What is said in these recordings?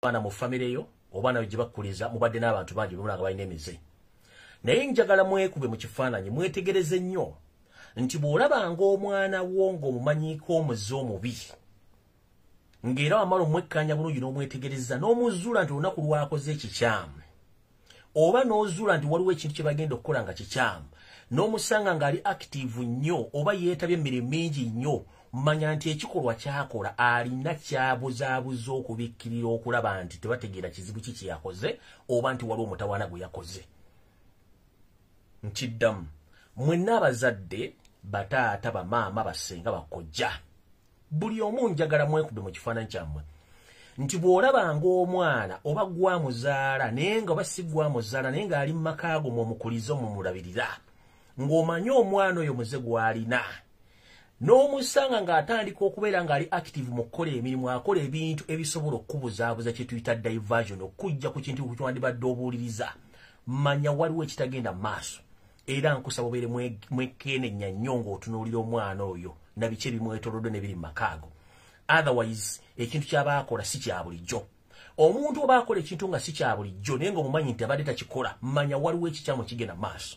Abaana mu famire yo oba nayo gye bakkuliza, mubadde n'abantu bangi bemulanga balina emize. Naye njagala mwekube mu kifaananyi, mwetegereze nnyo nti bw'olabanga omwana wo ng'omumanyiiko omuze omubi, ng'era wamala omwekkaanya bulungi n'omwetegereza n'omuzuula nti olunaku lwakoze ekikyamu, oba n'ozuula nti waliwo ekintu kye bagenda okukola nga kikyamu, n'omusanga ng'ali active nnyo oba yeetabye emirimu mingi nnyo, manya nti ekikolwa kyakola alina kyabuzaabuza okubikkirira okulaba nti tebategeera kizibu ki kye yakoze oba nti waliwo omutawaana gwe yakoze. Nkiddamu, mwenna abazadde, bataata, bamaama, basenga, bakojja, buli omu njagala mwekube mu kifaananyi kyammwe nti bw'olabanga omwana oba gwamuzaala naye nga oba si gwamuzaala naye ng'ali mu maka go mw'omukuliza omumulabirira, ng'omanyi omwana oyo muze gw'alina, n'omusanga ng'atandika okubeera ng'ali active mu kukola emirimu, akola ebintu ebisobola okukubuzaabuza kye tuyita diversion, okujja ku kintu kyewandibadde obuuliriza, manya waliwo ekitagenda mu maaso. Era nkusaba obeere mwekeenenya nnyo ng'otunuulira omwana oyo na biki ebimwetoolodde n'ebiri mu maka ago. Otherwise ekintu ky'aba akola si kya bulijjo. Omuntu oba akola ekintu nga si kya bulijjo naye ng'omumanyi nti abadde takikola, manya waliwo ekikyamu kigenda mu maaso.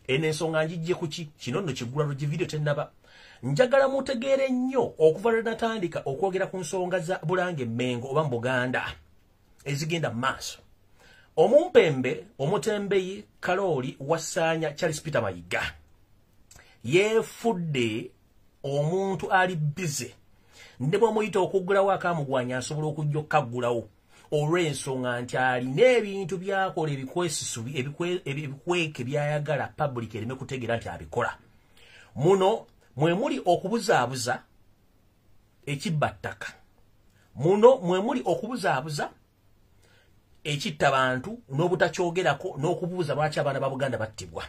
Eno ensonga njijje ku ki? Kino nno kiggula luggi, vidiyo tennaba. Njagala mutegeere nnyo okuva lwe natandika okwogera ku nsonga za Bulange Mmengo oba mu Buganda ezigenda mu maaso. Omumpembe omutembeyi Kalooli Wasaanya Charles Peter Mayiga yeefudde omuntu ali busy, ne bw'omuyita okuggulawo akamugwanya asobola okujja okkaggulawo, olw'ensonga nti alina ebintu by'akola ebikwesisu ebikweke by'ayagala public ereme kutegeera nti abikola. Muno mwe muli okubuzaabuza ekibba ttaka, muno mwe muli okubuzaabuza ekitta bantu n'obutakyogerako n'okubuuza lwaki abaana ba Buganda battibwa.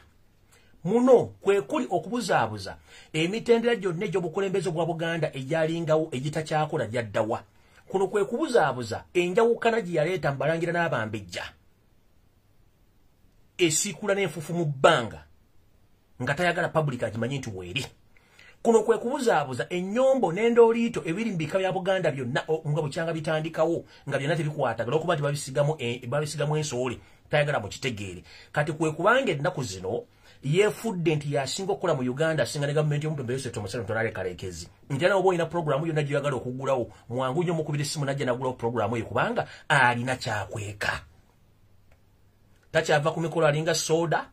Muno kwe kuli okubuzaabuza emitendera gyonna egy'obukulembeze bwa Buganda egyalingawo egitakyakola gyaddawa. Kuno kwe kubuzaabuza enjawukana gye yaleeta mu balangira n'abambejja, esiikula n'enfuufu mu bbanga nga tayagala public agimanye nti weeri. Kuno kwe kubuzaabuza ennyombo n'endooliito ebiri mu bika bya Buganda byonna nga bukyanga bitandikawo nga byonna tebikwatagana olw'okuba nti babisigamu ensoole, tayagala mukitegeere. Kati kwe kubanga ennaku zino yeefudde nti yasinga okukola mu Uganda, asinga ne gavumenti y'omumpembe Yosef Museveni Tonale Kalekezi, nti era oba olina pulogulaamu yonna gy'oyagala okuggulawo, mwangu nnyo mukubira essimu najja n'aggulawo pulogulaamu eyo, kubanga alina kyakweka. Takyava ku mikolo alinga soda,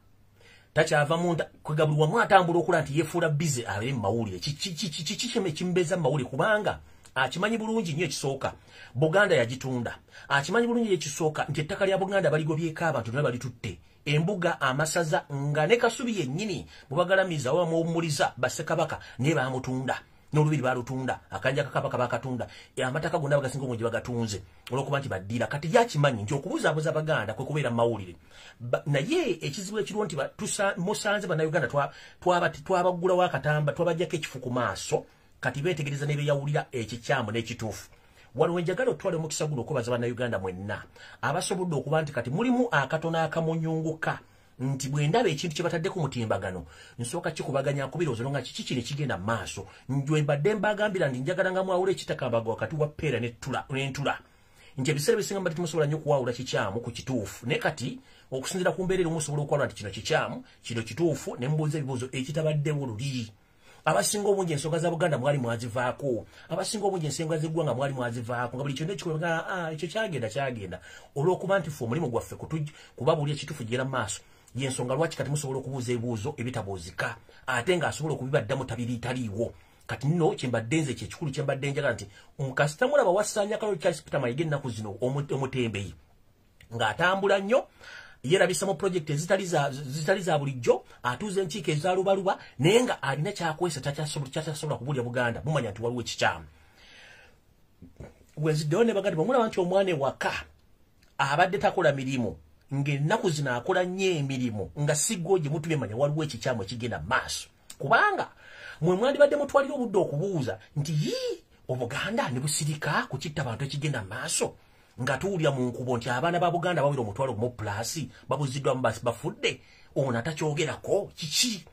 takyava munda kwega buli wamu atambula okula nti yeefuula busy abeere mu mawulire. Kiki ekimbeeza mu mawulire? Kubanga akimanyi bulungi nnyo ekisooka Buganda yagitunda, akimanyi bulungi ekisooka nti ettaka lya Buganda baligobyeko abantu nabo balitutte, embuga, amasaza, nga ne Kasubi yennyini bwebagalamiza oba bamuwummuliza bassekabaka naye baamutunda, n'olubiri baalutunda, akanja kakabaka bakatunda, amataka gonna bagasinga obungi bagatunze olw'okuba nti baddira. Kati yakimanyi nti okubuzaabuza Baganda kwe kubeera mu mawulire. Naye ekizibu ekiriwo nti musanze Bannayuganda twabaggulawo akatamba, twabaggyako ekifu ku maaso, kati beetegereza ne beeyawulira ekikyamu n'ekituufu. Wano wenjagala otwala omukisa guno okwebaza Bannayuganda mwenna abasobodde okuba nti kati mulimu akatono akamunyunguka nti bwe ndaba ekintu kye batadde ku mutimbagano nsooka kikubaganya ku birowoozo nga kiki kino ekigenda mu maaso. Njwe mbadde mbagambira nti njagala nga mwawula ekitakambaga wakati wa ppeera n'entula, nti ebiseera ebisinga mbadde temusobola nnyo kuwawula kikyamu ku kituufu, naye kati okusinziira ku mbeera erimu musobola okwawula nti kino kikyamu, kino kituufu, ne mubuuza ebibuuzo ekitabaddewo luli. Abasinga obungi ensonga za Buganda mwali mwazivaako, abasinga obungi ensonga z'eggwanga mwali mwazivaako, nga buli kyonna ekikolwa ekyo kyagenda kyagenda, olw'okuba nti ffe omulimu gwaffe kubabuulira ekituufu kigenda mu maaso. Y'ensonga lwaki kati musobola okubuuza ebibuuzo ebitabuuzika ate ng'asobola okubibaddamu taliiwo. Kati nno kyembadde nze kyekikulu kyembadde njagala nti kasita mulaba Wasaanya Kalooli Charles Peter Mayiga ennaku zino omutembeyi ng'atambula nnyo, yeerabisa mu pulojekiti ezitali za bulijjo, atuuza enkiiko ezalubaluba, naye nga alina kyakwesa kyakyasobola kubuulira Buganda, mumanya nti waliwo ekikyamu. Wenziddewo ne baganda bwemulaba nti omwana ewaka abadde takola mirimu, ng'ennaku zino akola nnyo emirimu nga si gwo gye mutubye, manya waliwo ekikyamu ekigenda mu maaso. Kubanga mwe mwandibadde mutwalira obudde okubuuza nti yii Obuganda ne busirika ku kitta bantu ekigenda mu maaso, nga tuwulira mu nkubo nti abaana ba Buganda bawera 10,000 plus babuziddwamu bafudde, ono atakyogerako kiki?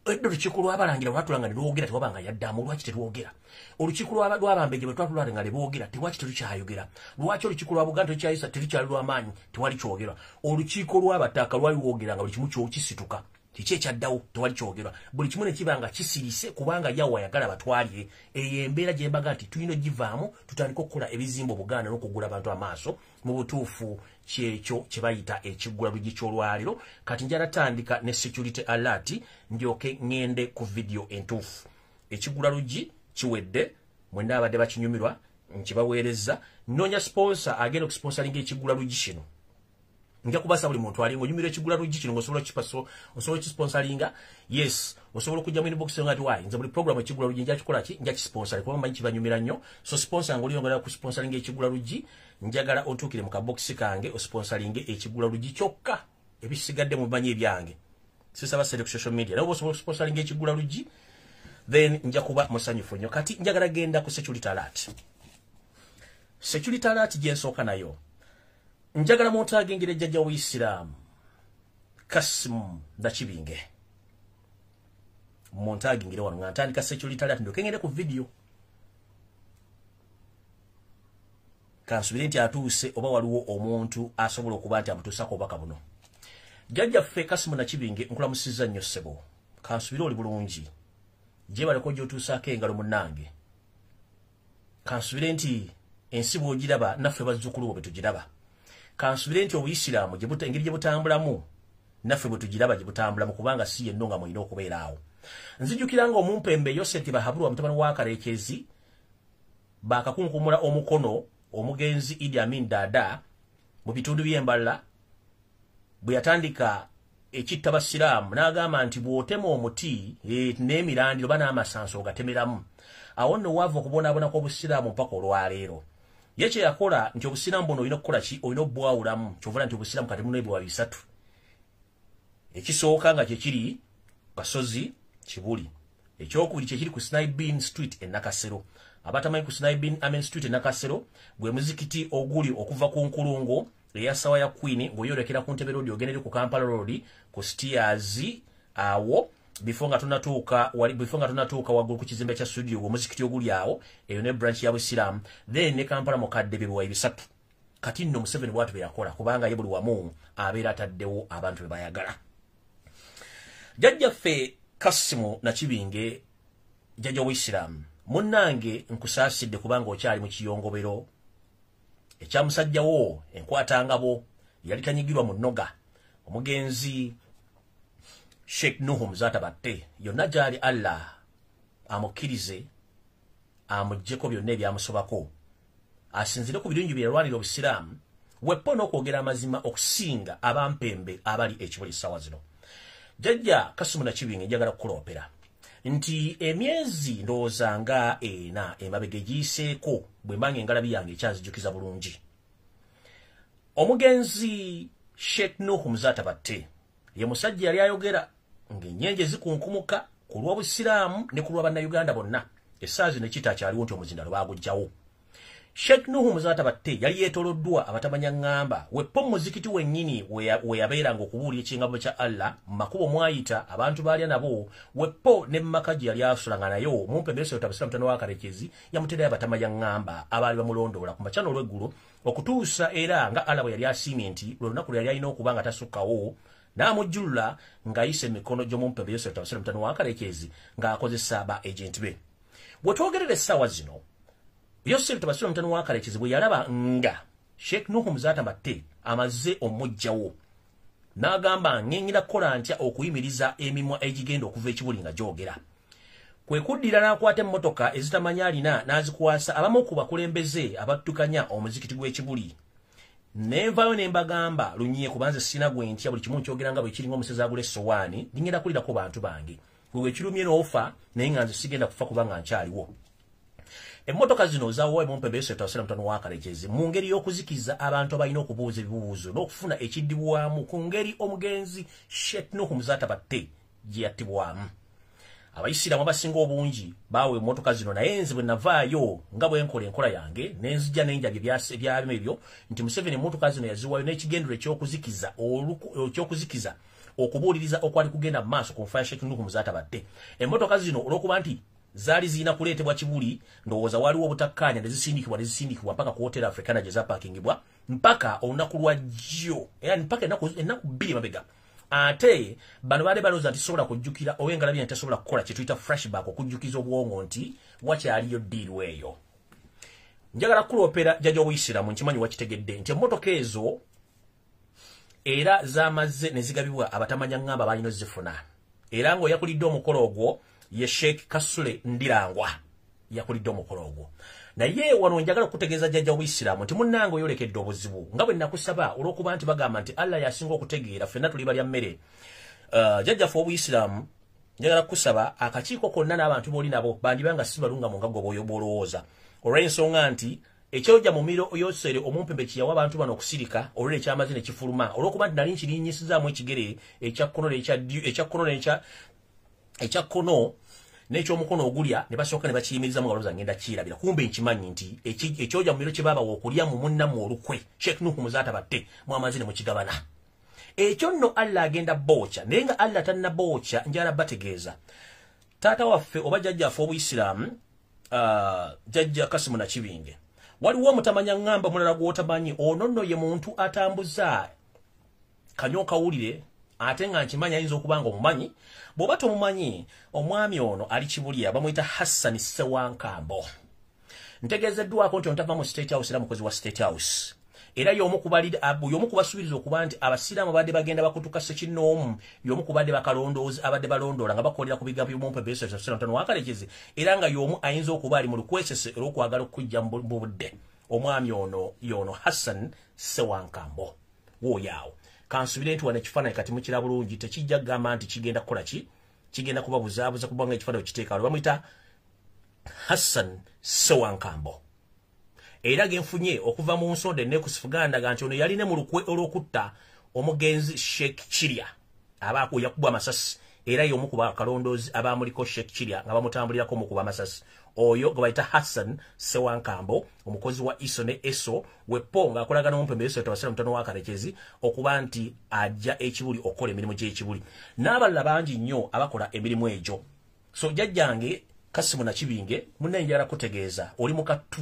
Edda olukiiko lw'abalangira lwatulanga ne lwogera, tewabanga yaddamu. Lwaki terwogera? Olukiiko lw'abambejja bwe twatulanga nga lwogera, tewaki terukyayogera. Lwaki olukiiko lwa Buganda terukyayisa, terukyali lw'amaanyi, tewali kyogerwa? Olukiiko lw'abataka lwali lwogera nga buli kimu kisituka. Kiki ekyaddawo? Tewali kyogerwa. Buli kimu ne kiba nga kisirise kubanga yawa ayagala batwalire. Eyo embeera gye mbaga nti tulina ogivaamu, tutandike okukola ebizimba Obuganda n'okugula abantu amaaso. Mu butuufu kyekyo kye bayita ekiggula luggi ky'olwaliro. Kati njala tandika ne security alert, ndyoke ŋŋende ku vidiyo entuufu. Ekiggula luggi kiwedde, mwenna abadde bakinyumirwa nkibaweereza. Nnoonya sponsor agenda okusponsoringa ekiggula luggi kino. Nja kubasa buli muntu ali ng'onyumirwa ekiggula luggi kino ng'osobola osobola okisponsoringa. Yes, osobola okujja mu inbox nga ati wayi nze buli program ekiggula luggi nja kikola ki, nja kisponsor kuba mmanyi kibanyumira nnyo. So sponsor ng'oli oyagala kusponsoringa ekiggula luggi, njagala ontuukire mu kabokisi kange osponsoringe ekiggula luggi kyokka, ebisigadde mumanyi ebyange. Sisaba ssente ku social media, naye oba osobola okusponsoringa ekiggula luggi, then nja kuba musanyufu nnyo. Kati njagala genda ku security alert. Security alert gye nsooka nayo, njagala muntu agengere jjajja w'Isiraamu Kasimu Nakibinge, muntu agingire wano nga ntandika security alert, ndyoke ngende ku video. Kansubire nti atuuse oba waliwo omuntu asobola okuba nti amutuusako obubaka buno. Jjajjaffe Kasimu Nakibinge, nkulamusizza nnyo ssebo. Kansubire oli bulungi, gyebaleko gy'otuusaako engalo munnange. Kansubire nti ensi bw'ogiraba naffe bazzukulu bo bwe tugiraba. Kansubire nti obuyisiraamu engeri gye butambulamu naffe bwe tugiraba gye butambulamu, kubanga si yenno nga mulina okubeera awo. Nzijukira nga omumpembe Yoseti Bahabulwa mutabani wa Karekezi bakakunkumula omukono omugenzi Idi Amin Dada mu bitundu by'Embalala bwe yatandika ekitta basiraamu, n'agamba nti bw'otema omuti n'emirandiro oba n'amasanso ogatemeramu. Awo nno waava okubonaabona kw'obusiraamu mpaka olwaleero. Ye kye yakola nti obusiraamu buno olina okukola ki, olina obwawulamu. Kyovula nti obusiraamu kati muno ebiwa bisatu. Ekisooka nga kye kiri Kasozi Kibuli, ekyokubiri kye kiri ku Snaibin Street e Nakasero. Abatamanyi ku Snaibin Amen Street e Nakasero gwe muzikiti oguli okuva ku nkulungo eya sawa ya Queen ng'oyolekera ku Ntebe Road ogenda eri ku Kampala Road ku Steers awo, before nga tunatuuka wali, before nga tunatuuka waggulu ku kizimbe kya studio, gwe muzikiti oguli awo, eyo ne branch ya Busiraamu, then ne Kampala mukadde bibuwa bisatu. Kati nno Museveni bw'atyo bwe yakola, kubanga ye buli wamu abeera ataddewo abantu be bayagala. Jjajjaffe Kasimu Nakibinge, jjajja w'Isiraamu munnange, nkusaasidde kubanga okyali mu kiyongobero ekya musajjawo enkwatangabo yali tanyigirwa mu nnoga, omugenzi Sheikh Nuhu Muzaata Batte. Yonna gy'ali Allah amukkirize, amuggyeko byonna ebyamusobako, asinzire ku birungi bye yalwanira obusiraamu, weppo n'okwogera amazima okusinga abampembe abali ekibuli ssaawa zino. Jjajja Kasimu Nakibinge, njagala kukuloopera nti emyezi ndowooza nga 4 emabega egiyiseeko, bwe mbanga engalabi yange ekyanzijukiza bulungi, omugenzi Sheikh Nuhu Muzaata Batte ye musajja yali ayogera ng'ennyenje zikunkumuka ku lw'obusiraamu ne ku lwa bannayuganda bonna. Essaawa zino ekitakyaliwo nti omuzindalo baaguggyawo. Sheikh Nuhu Muzaata Batte yali yeetooloddwa abatamanya ŋŋamba weppo mu muzikiti wennyini we yabeeranga okubuulira ekyengabo kya Allah mu makubo mwayita abantu baalya nabo, weppo ne mu maka gye yali asulanga nayo. Mumpembe Yosef Tabasira mutabani wa Karekezi yamuterayo abatamanya ŋŋamba abaali bamulondoola ku makya n'olweggulo okutuusa era nga Allah bwe yali asiimye nti lwe lunaku lwe yali alina okuba nga tasukkawo, n'amujjulula ng'ayisa emikono gy'omumpembe Yosef Tabasira mutabani wa Karekezi ng'akozesa ba agenti be. Bwe twogerera essaawa zino, Yosef Tabasira mutabani wa Karekezi bwe yalaba nga Sheikh Nuhu Muzaata Batte amaze omuggyawo, n'agamba ngenda kukola ntya okuyimiriza emimwa egigenda okuva ekibuli nga gyogera. Kwe kuddira n'akwata emmotoka ezitamanya alina n'azikwasa abamu ku bakulembeze abattukanya omuzikiti gw'ekibuli. Nenvaayo ne mbagamba lunye, kubanze sina gwe ntya, buli kimu nkyogera nga bwe kiri ng'omusezi agula essowaani, ngenda kulirako bantu bange. Gwe kirumye n'ofa, naye nga nze sigenda kufa kubanga nkyaliwo. Emmotoka zino zawa mumpembe Yosef Tabasira mutabani wa Karekezi mu ngeri y'okuzikiza abantu abalina okubuuza ebibuuzo n'okufuna ekiddibwamu ku ngeri omugenzi Sheikh Nuhu Muzaata Batte gye yattibwamu. Abayisiraamu abasinga obungi baawe emmotoka zino, naye nze bwe navaayo nga bwe nkola enkola yange ne nzija n'enjabye ebyabyo ebyo nti Museveni emmotoka zino yaziwaayo n'ekigendero ekyokuzikiza okubuuliriza okwali kugenda mu maaso ku nfa ya Sheikh Nuhu Muzaata Batte. Emmotoka zino olw'okuba nti zaali zirina kuleetebwa Kibuli, ndowooza waliwo obutakkaanya ne zisindikibwa mpaka ku Hotel Africana gye zapaakingibwa mpaka olunaku lwa jjo, era mpaka ennaku 2 mabega. Ate bano baali balowooza nti sobola kujjukira ow'engalabi nti tasobola kukola kye tuyita flashback, okujjukiza obwongo nti wakyaliyo ddiiru eyo. Njagala kuloopera jjajja Obuyisiraamu, nkimanyi wakitegedde nti emmotoka ezo era zamaze ne zigabibwa abatamanya ŋŋamba balina ozifuna, era ng'oyakulidde omukolo ogwo ye Sheikh Kasule Ndirangwa yakulidde omukolo ogwo. Naye wano njagala okutegeeza jjajja Obuyisiraamu nti munnange oyolekedde obuzibu nga bwe nakusaba, olw'okuba nti bagamba nti Allah yasinga okutegeera, ffenna tuli balya mmere. Jjajjaffe Obuyisiraamu, njagala kukusaba akakiiko konna n'abantu b'oli nabo bandiba nga si balungamu nga ggwe bw'olowooza, olw'ensonga nti ekyoja mu miro Yosere omumpembe kiyawa abantu bano okusirika olw'era ekyamaze ne kifuluma, olw'okuba nti nali nkirinnyisizaamu ekigere ekya kkono ekya kkono n'ekyomukono ogulya ne basooka ne bakiyimirizamu nga balowooza ngenda kirabira, kumbe nkimanyi nti ekyoja mu miro kye baabawa okulya mu munnammwe olukwe Sheikh Nuhu Muzaata Batte mwamaze ne mukigabana. Ekyo nno Allah agenda bookya, naye nga Allah tannabookya njala bategeeza taata waffe oba jjajjaffe Obuyisiraamu, jjajja Kasimu Nakibinge, waliwo omutamanya ŋŋamba mulala gw'otamanyi. Ono nno ye muntu atambuza kanyokawulire, ate nga nkimanyi ayinza okuba nga omumanyi. Bw'oba tomumanyi, omwami ono ali Kibulya, bamuyita Hassan Ssewankambo. Ntegeezeddwako nti ono tava mu State House, era mukozi wa State House, era y'omu kubasuubiriza okuba nti abasiraamu abadde bagenda bakutuka ssekinnoomu, y'omu ku badde bakalondoozi abadde balondoola nga bakolera ku bigambo by'omumpembe Yesu Wakalekezi, era nga y'omu ayinza okuba ali mu lukwesese olw'okwagala okujja mu budde. Omwami ono y'ono Hassan Ssewankambo wooyo awo. Kansubire nti wano ekifaananyi kati mukira bulungi, tekijja kugamba nti kigenda kukola ki, kigenda kubabuzaabuza kubanga ekifaananyi okiteeka. Bamuyita Hassan Ssewankambo, era genfunye okuva mu nsonda enneekusifu gandaga nti ono yalina mu lukwe olw'okutta omugenzi Sheikh Kirya abaako yakubwa amasasi, era y'omu ku bakalondoozi abamuliko Sheikh Kirya nga bamutambulirako omukuba amasasi. Oyo gwe bayita Hassan Ssewankambo, omukozi wa ISO ne ESO wepo ng'akolagana n'omumpembe Yesu Tabasira mutono wa Karekezi, okuba nti ajja ekibuli okukola emirimu gy'ekibuli n'abalala bangi nnyo abakola emirimu egyo. So jjajjange Kasimu Nakibinge, munnaye njagala kutegeeza oli mu kattu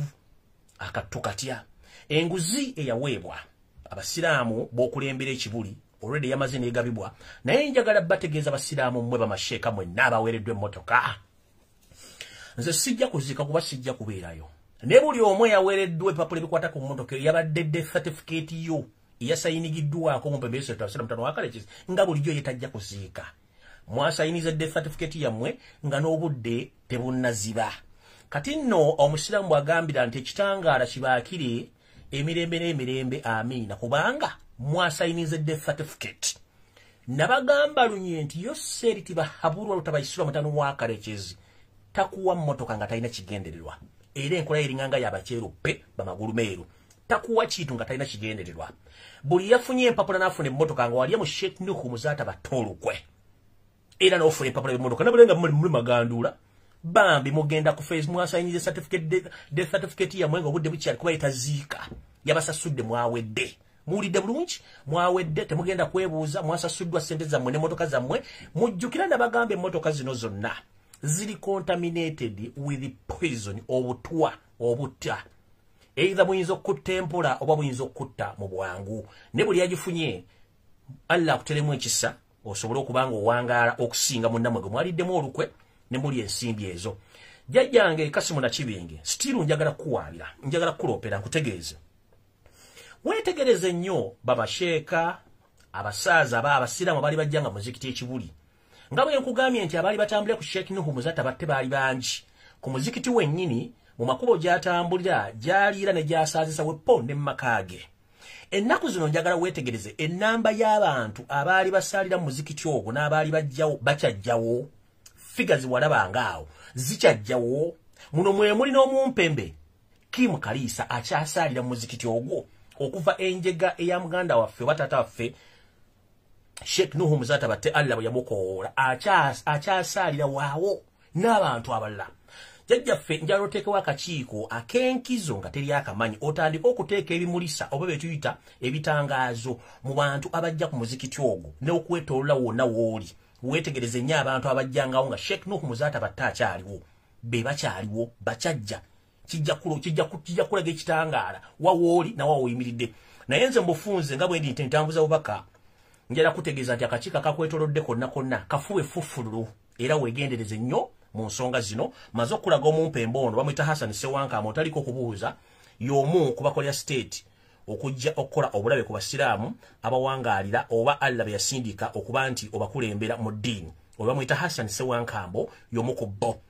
akattu katya. Enguzi eyaweebwa abasiraamu b'okulembera ekibuli olwedde yamaze n'egabibwa, naye njagala bategeeza abasiraamu mmwe bamasheeka mwenna abaweereddwa emmotoka, nze sijja kuziika kuba sijja kubeerayo, naye buli omu eyaweereddwa ebipapula ebikwata ku mmotoka yabadde death certificate yo eyasayinigiddwako omumpembe Yesu Tabasira mutono wa Kalekezi, nga bulijjo ye tajja kuziika. Mwasayiniza death certificate yammwe nga n'obudde tebunnaziba. Kati nno omusiraamu bw'agambira nti ekitangaala kibaakire emirembe n'emirembe, amiina, kubanga mwasayiniza death certificate. Nabagamba lunye nti Yoseri Tibahabulwa Lutabayisirwa mutano wa Kalekezi takuwa mmotoka nga talina kigendererwa, era enkola eringanga y'abakyeruppe bamagulu meeru, takuwa kintu nga talina kigendererwa. Buli yafunye empapula n'afuna emmotoka nga wali mu Sheikh Nuhu Muzaata Batte olukwe, era n'ofuna empapula y'emmotoka nabulenga muli maganduula, bambi mugenda ku face mwasayiniza certificate death certificate yammwe nga obudde bukyali, kuba yetaziika yabasasudde, mwawedde. Muwulidde bulungi, mwawedde, temugenda kwebuuza, mwasasuddwa ssente zammwe n'emmotoka zammwe. Mujjukira nabagamba emmotoka zino zonna ziri contaminated with poison, obutwa obutta, either buyinza okutta empola oba buyinza okutta mu bwangu. Ne buli yagifunye Allah akuteremu ekisa osobole okuba nga owangaala okusinga munnammwe gwe mwaliddemu olukwe ne muli ensimbi ezo. Jjajjange Kasimu Nakibinge, still njagala kukuwaabira, njagala kukuloopera nkutegeeze. Weetegereze nnyo babasheeka, abasaaza aba abasiraamu abaali bajja nga muzikiti ekibuli, nga bwe nkugambye nti abaali batambulira ku Sheikh Nuhu Muzaata Batte baali bangi. Ku muzikiti wennyini mu makubo gy'atambulira gy'aliira ne gy'asaazisa wepo ne mu maka ge. Ennaku zino njagala weetegereze ennamba y'abantu abaali basaalira mu muzikiti ogwo n'abaali bajjawo bakyajjawo. Figures walabanga awo zikyajjawo. Muno mwe muli n'omumpembe Kim Kalisa akyasaalira mu muzikiti ogwo okuva enjega eya muganda waffe oba taata waffe Sheikh Nuhu Muzaata Batte Allah bwe yamukowoola akyasaalira waawo n'abantu abalala. Jjajjaffe njagala oteekewo akakiiko ak'enkizo nga teri akamanyi, otandike okuteeka ebimulisa oba bye tuyita ebitangaazo mu bantu abajja ku muzikiti ogwo n'okwetoolola wonna w'oli. Weetegereze nnyo abantu abajjangawo nga Sheikh Nuhu Muzaata Batte akyaliwo, be bakyaliwo bakyajja, kijja kulaga ekitangaala wa w'oli na wa w'oyimiridde. Naye nze mbufunze nga bwe ndi nti ntambuza bubaka, njagala kutegeeza nti akakiiko akakwetoolodde konna konna kafuwe ffufululu, era weegendereze nnyo mu nsonga zino. Maze okulaga omumpembe ono bamuyita Hassan Ssewankambo, otaliko okubuuza, y'omu ku bakolera state okujja okukola obulabe ku basiraamu abawangaalira oba Allah be yasindika okuba nti obakulembera mu ddiini. Oyo bamuyita Hassan Ssewankambo y'omu ku bo.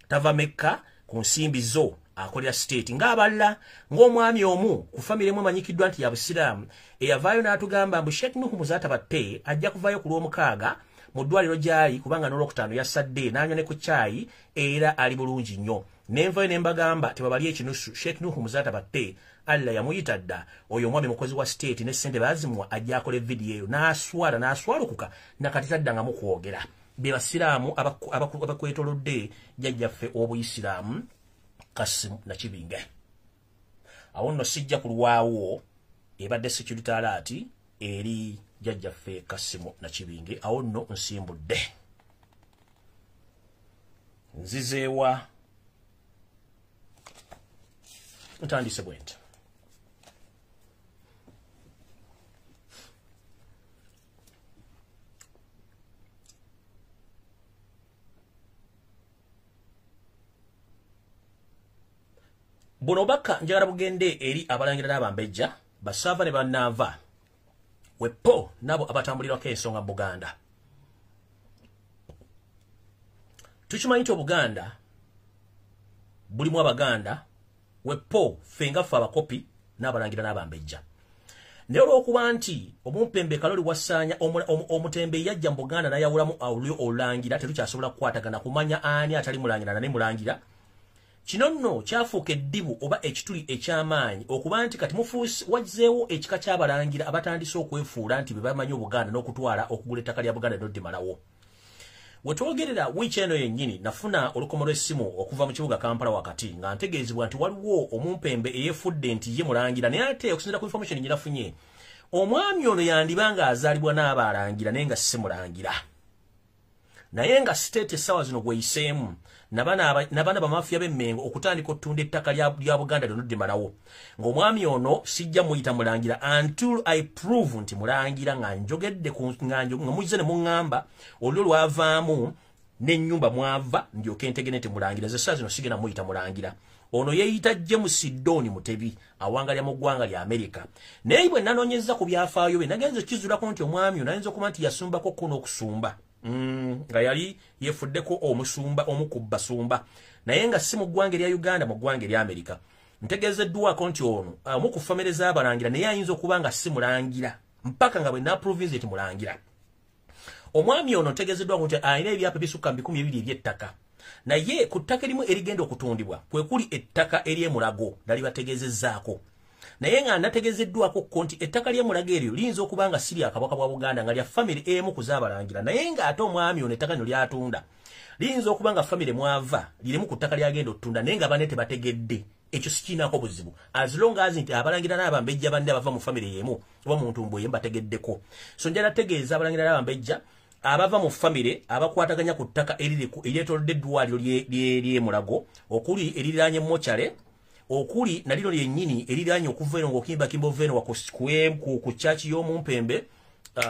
Tava Mekka ku nsimbi zo, akolera state ng'abalala, ng'omwami omu ku famire emu emanyikiddwa nti ya busiraamu eyavaayo n'atugamba mbu Sheikh Nuhu Muzaata Batte ajja kuvaayo ku Lwomukaaga mu ddwaliro gy'ali, kubanga n'Olwokutaano yasadde n'anywa ne ku caayi era ali bulungi nnyo. Nenvayo ne mbagamba tebabali ekinusu, Sheikh Nuhu Muzaata Batte Allah yamuyita dda. Oyo omwami mukozi wa state ne ssente baazimuwa, ajja akola evidiyo eyo n'aswala n'aswalukuka nakati taddangamu kwogera. Be basiraamu abakwetoolodde jjajjaffe obuyisiraamu Kassim Nakibinge. Awo nno sijja kulwawo, ebadde security alert eri jjajjaffe Kassim Nakibinge. Awo nno nsimbudde nzizeewa, ntandise bwe nti. Buno obubaka njagala bugende eri abalangira n'abambejja, basaava ne bannaava, wepo nabo abatambulirako ensonga mu Buganda. Tukimanyi nti Obuganda bulimu Abaganda, wepo ffe nga ffe abakopi n'abalangira n'abambejja. Naye olw'okuba nti omumpembe Kaloli wasaanya omutembe yajja mu Buganda n'ayawulamu olulyo olulangira, tetukyasobola kukwatagana kumanya ani atali mulangira nane mulangira. Kino nno kyafuuka eddibu oba ekituli eky'amaanyi okuba nti kati mufuusi wazzeewo ekika ky'abalangira abatandise okwefuula nti be bamanyi Obuganda n'okutwala okugula ettaka lya Buganda n'oddimalawo. We twogerera wiiki eno yennyini nafuna olukomo lw'essimu okuva mu kibuga Kampala wakati nga ntegeezebwa nti waliwo omumpembe eyeefudde nti ye mulangira, naye ate okusinziira ku information gye nafunye, omwami ono yandiba ng'azaalibwa n'abalangira naye nga si mulangira. Naye nga state essaawa zino gweyiseemu nabana bamafiya b'Emmengo okutandika okutunda ettaka lya Buganda lyonna ddimalawo, ng'omwami ono sijja muyita mulangira until I prove nti mulangira, nga njogedde nga muzze ne muŋŋamba olulyo lwavaamu n'ennyumba mwava ndyoke ntegere nti mulangira. Nze essaawa zino sigenda muyita mulangira. Ono yeeyita James Don Mutebi, awangalya mu ggwanga lya Amerika. Naye bwe nanoonyezza ku byafaayo bye, nagenze okkizuulako nti omwami ono ayinza okuba nti yasumbako ko n'okusumba, nga yali yeefuddeko omusumba omu ku basumba, naye nga si mu ggwanga erya Uganda, mu ggwanga erya Amerika. Ntegeezeddwako nti ono omu ku famire z'abalangira, naye ayinza okuba nga si mulangira mpaka nga bwe naaprovinze nti mulangira. Omwami ono ntegeezeddwako nti alina ebyapa ebisukka mu 20 eby'ettaka, naye ku ttaka erimu erigenda okutundibwa kwe kuli ettaka ery'Emulago nali bategeezezzaako. Naye nga nategeezeddwako ko nti ettaka ly'Emulago eryo liyinza okuba nga si lya Kabaka bwa Buganda, nga lya famire emu ku z'abalangira, naye ng'ate omwami ono ettaka lino ly'atunda liyinza okuba nga famire mwava lirimu ku ttaka ly'agenda okutunda, naye nga banne tebategedde. Ekyo sikiinaako buzibu as long as nti abalangira n'abambejja banne abava mu famire y'emu oba mu ntumbo y'emu bategeddeko. So njagala tegeeza abalangira n'abambejja abava mu famire abakwataganya ku ttaka eryetoolodde eddwaliro ly'Emulago, okuli eririraanye Mochale, okuli na lino lyennyini eririraanye okuva eno ng'okimbakimba ova eno ku church y'omumpembe,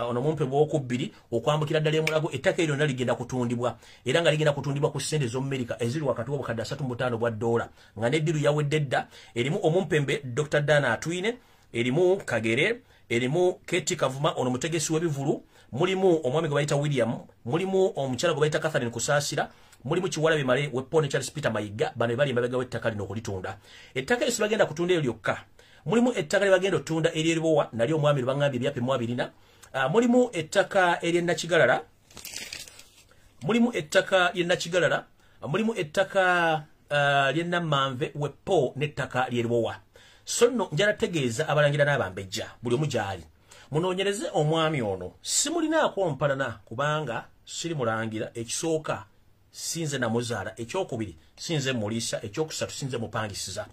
ono mumpembe owokubbiri okwambukira ddala Emulago. Ettaka eryo lyonna ligenda kutundibwa, era nga ligenda kutundibwa ku ssente z'Omumerika eziri wakati w'obukadde 35 bwa ddoola, nga n'eddiru yawedde dda. Erimu omumpembe Dr. Dana Atwine, erimu Kagere, erimu Keti Kavuma ono mutegesi w'ebivulu, mulimu omwami gwe bayita William, mulimu omukyala gwe bayita Catherine Kusaasira, mulimu Kiwala Bimale wepo ne Charles Peter Mayiga. Bano bali emabega w'ettaka lino okulitunda. Ettaka eryo sibagenda kutunda eryo lyokka, mulimu ettaka lye bagenda okutunda ery'Eribowa, nalyo omwami lwe baŋŋambye ebyapa 20. Mulimu ettaka ery'e Nakigalala, mulimu ettaka ly'e Nakigalala, mulimu ettaka ly'e Nammanve wepo n'ettaka ly'Eribowa. So nno njala tegeeza abalangira n'abambejja buli omu gy'ali. Munoonyereze omwami ono, simulinaako mpalana kubanga siri mulangira. Ekisooka, sinze namuzaala. Ekyokubiri, sinze muliisa. Ekyokusatu, sinze mupangisiza.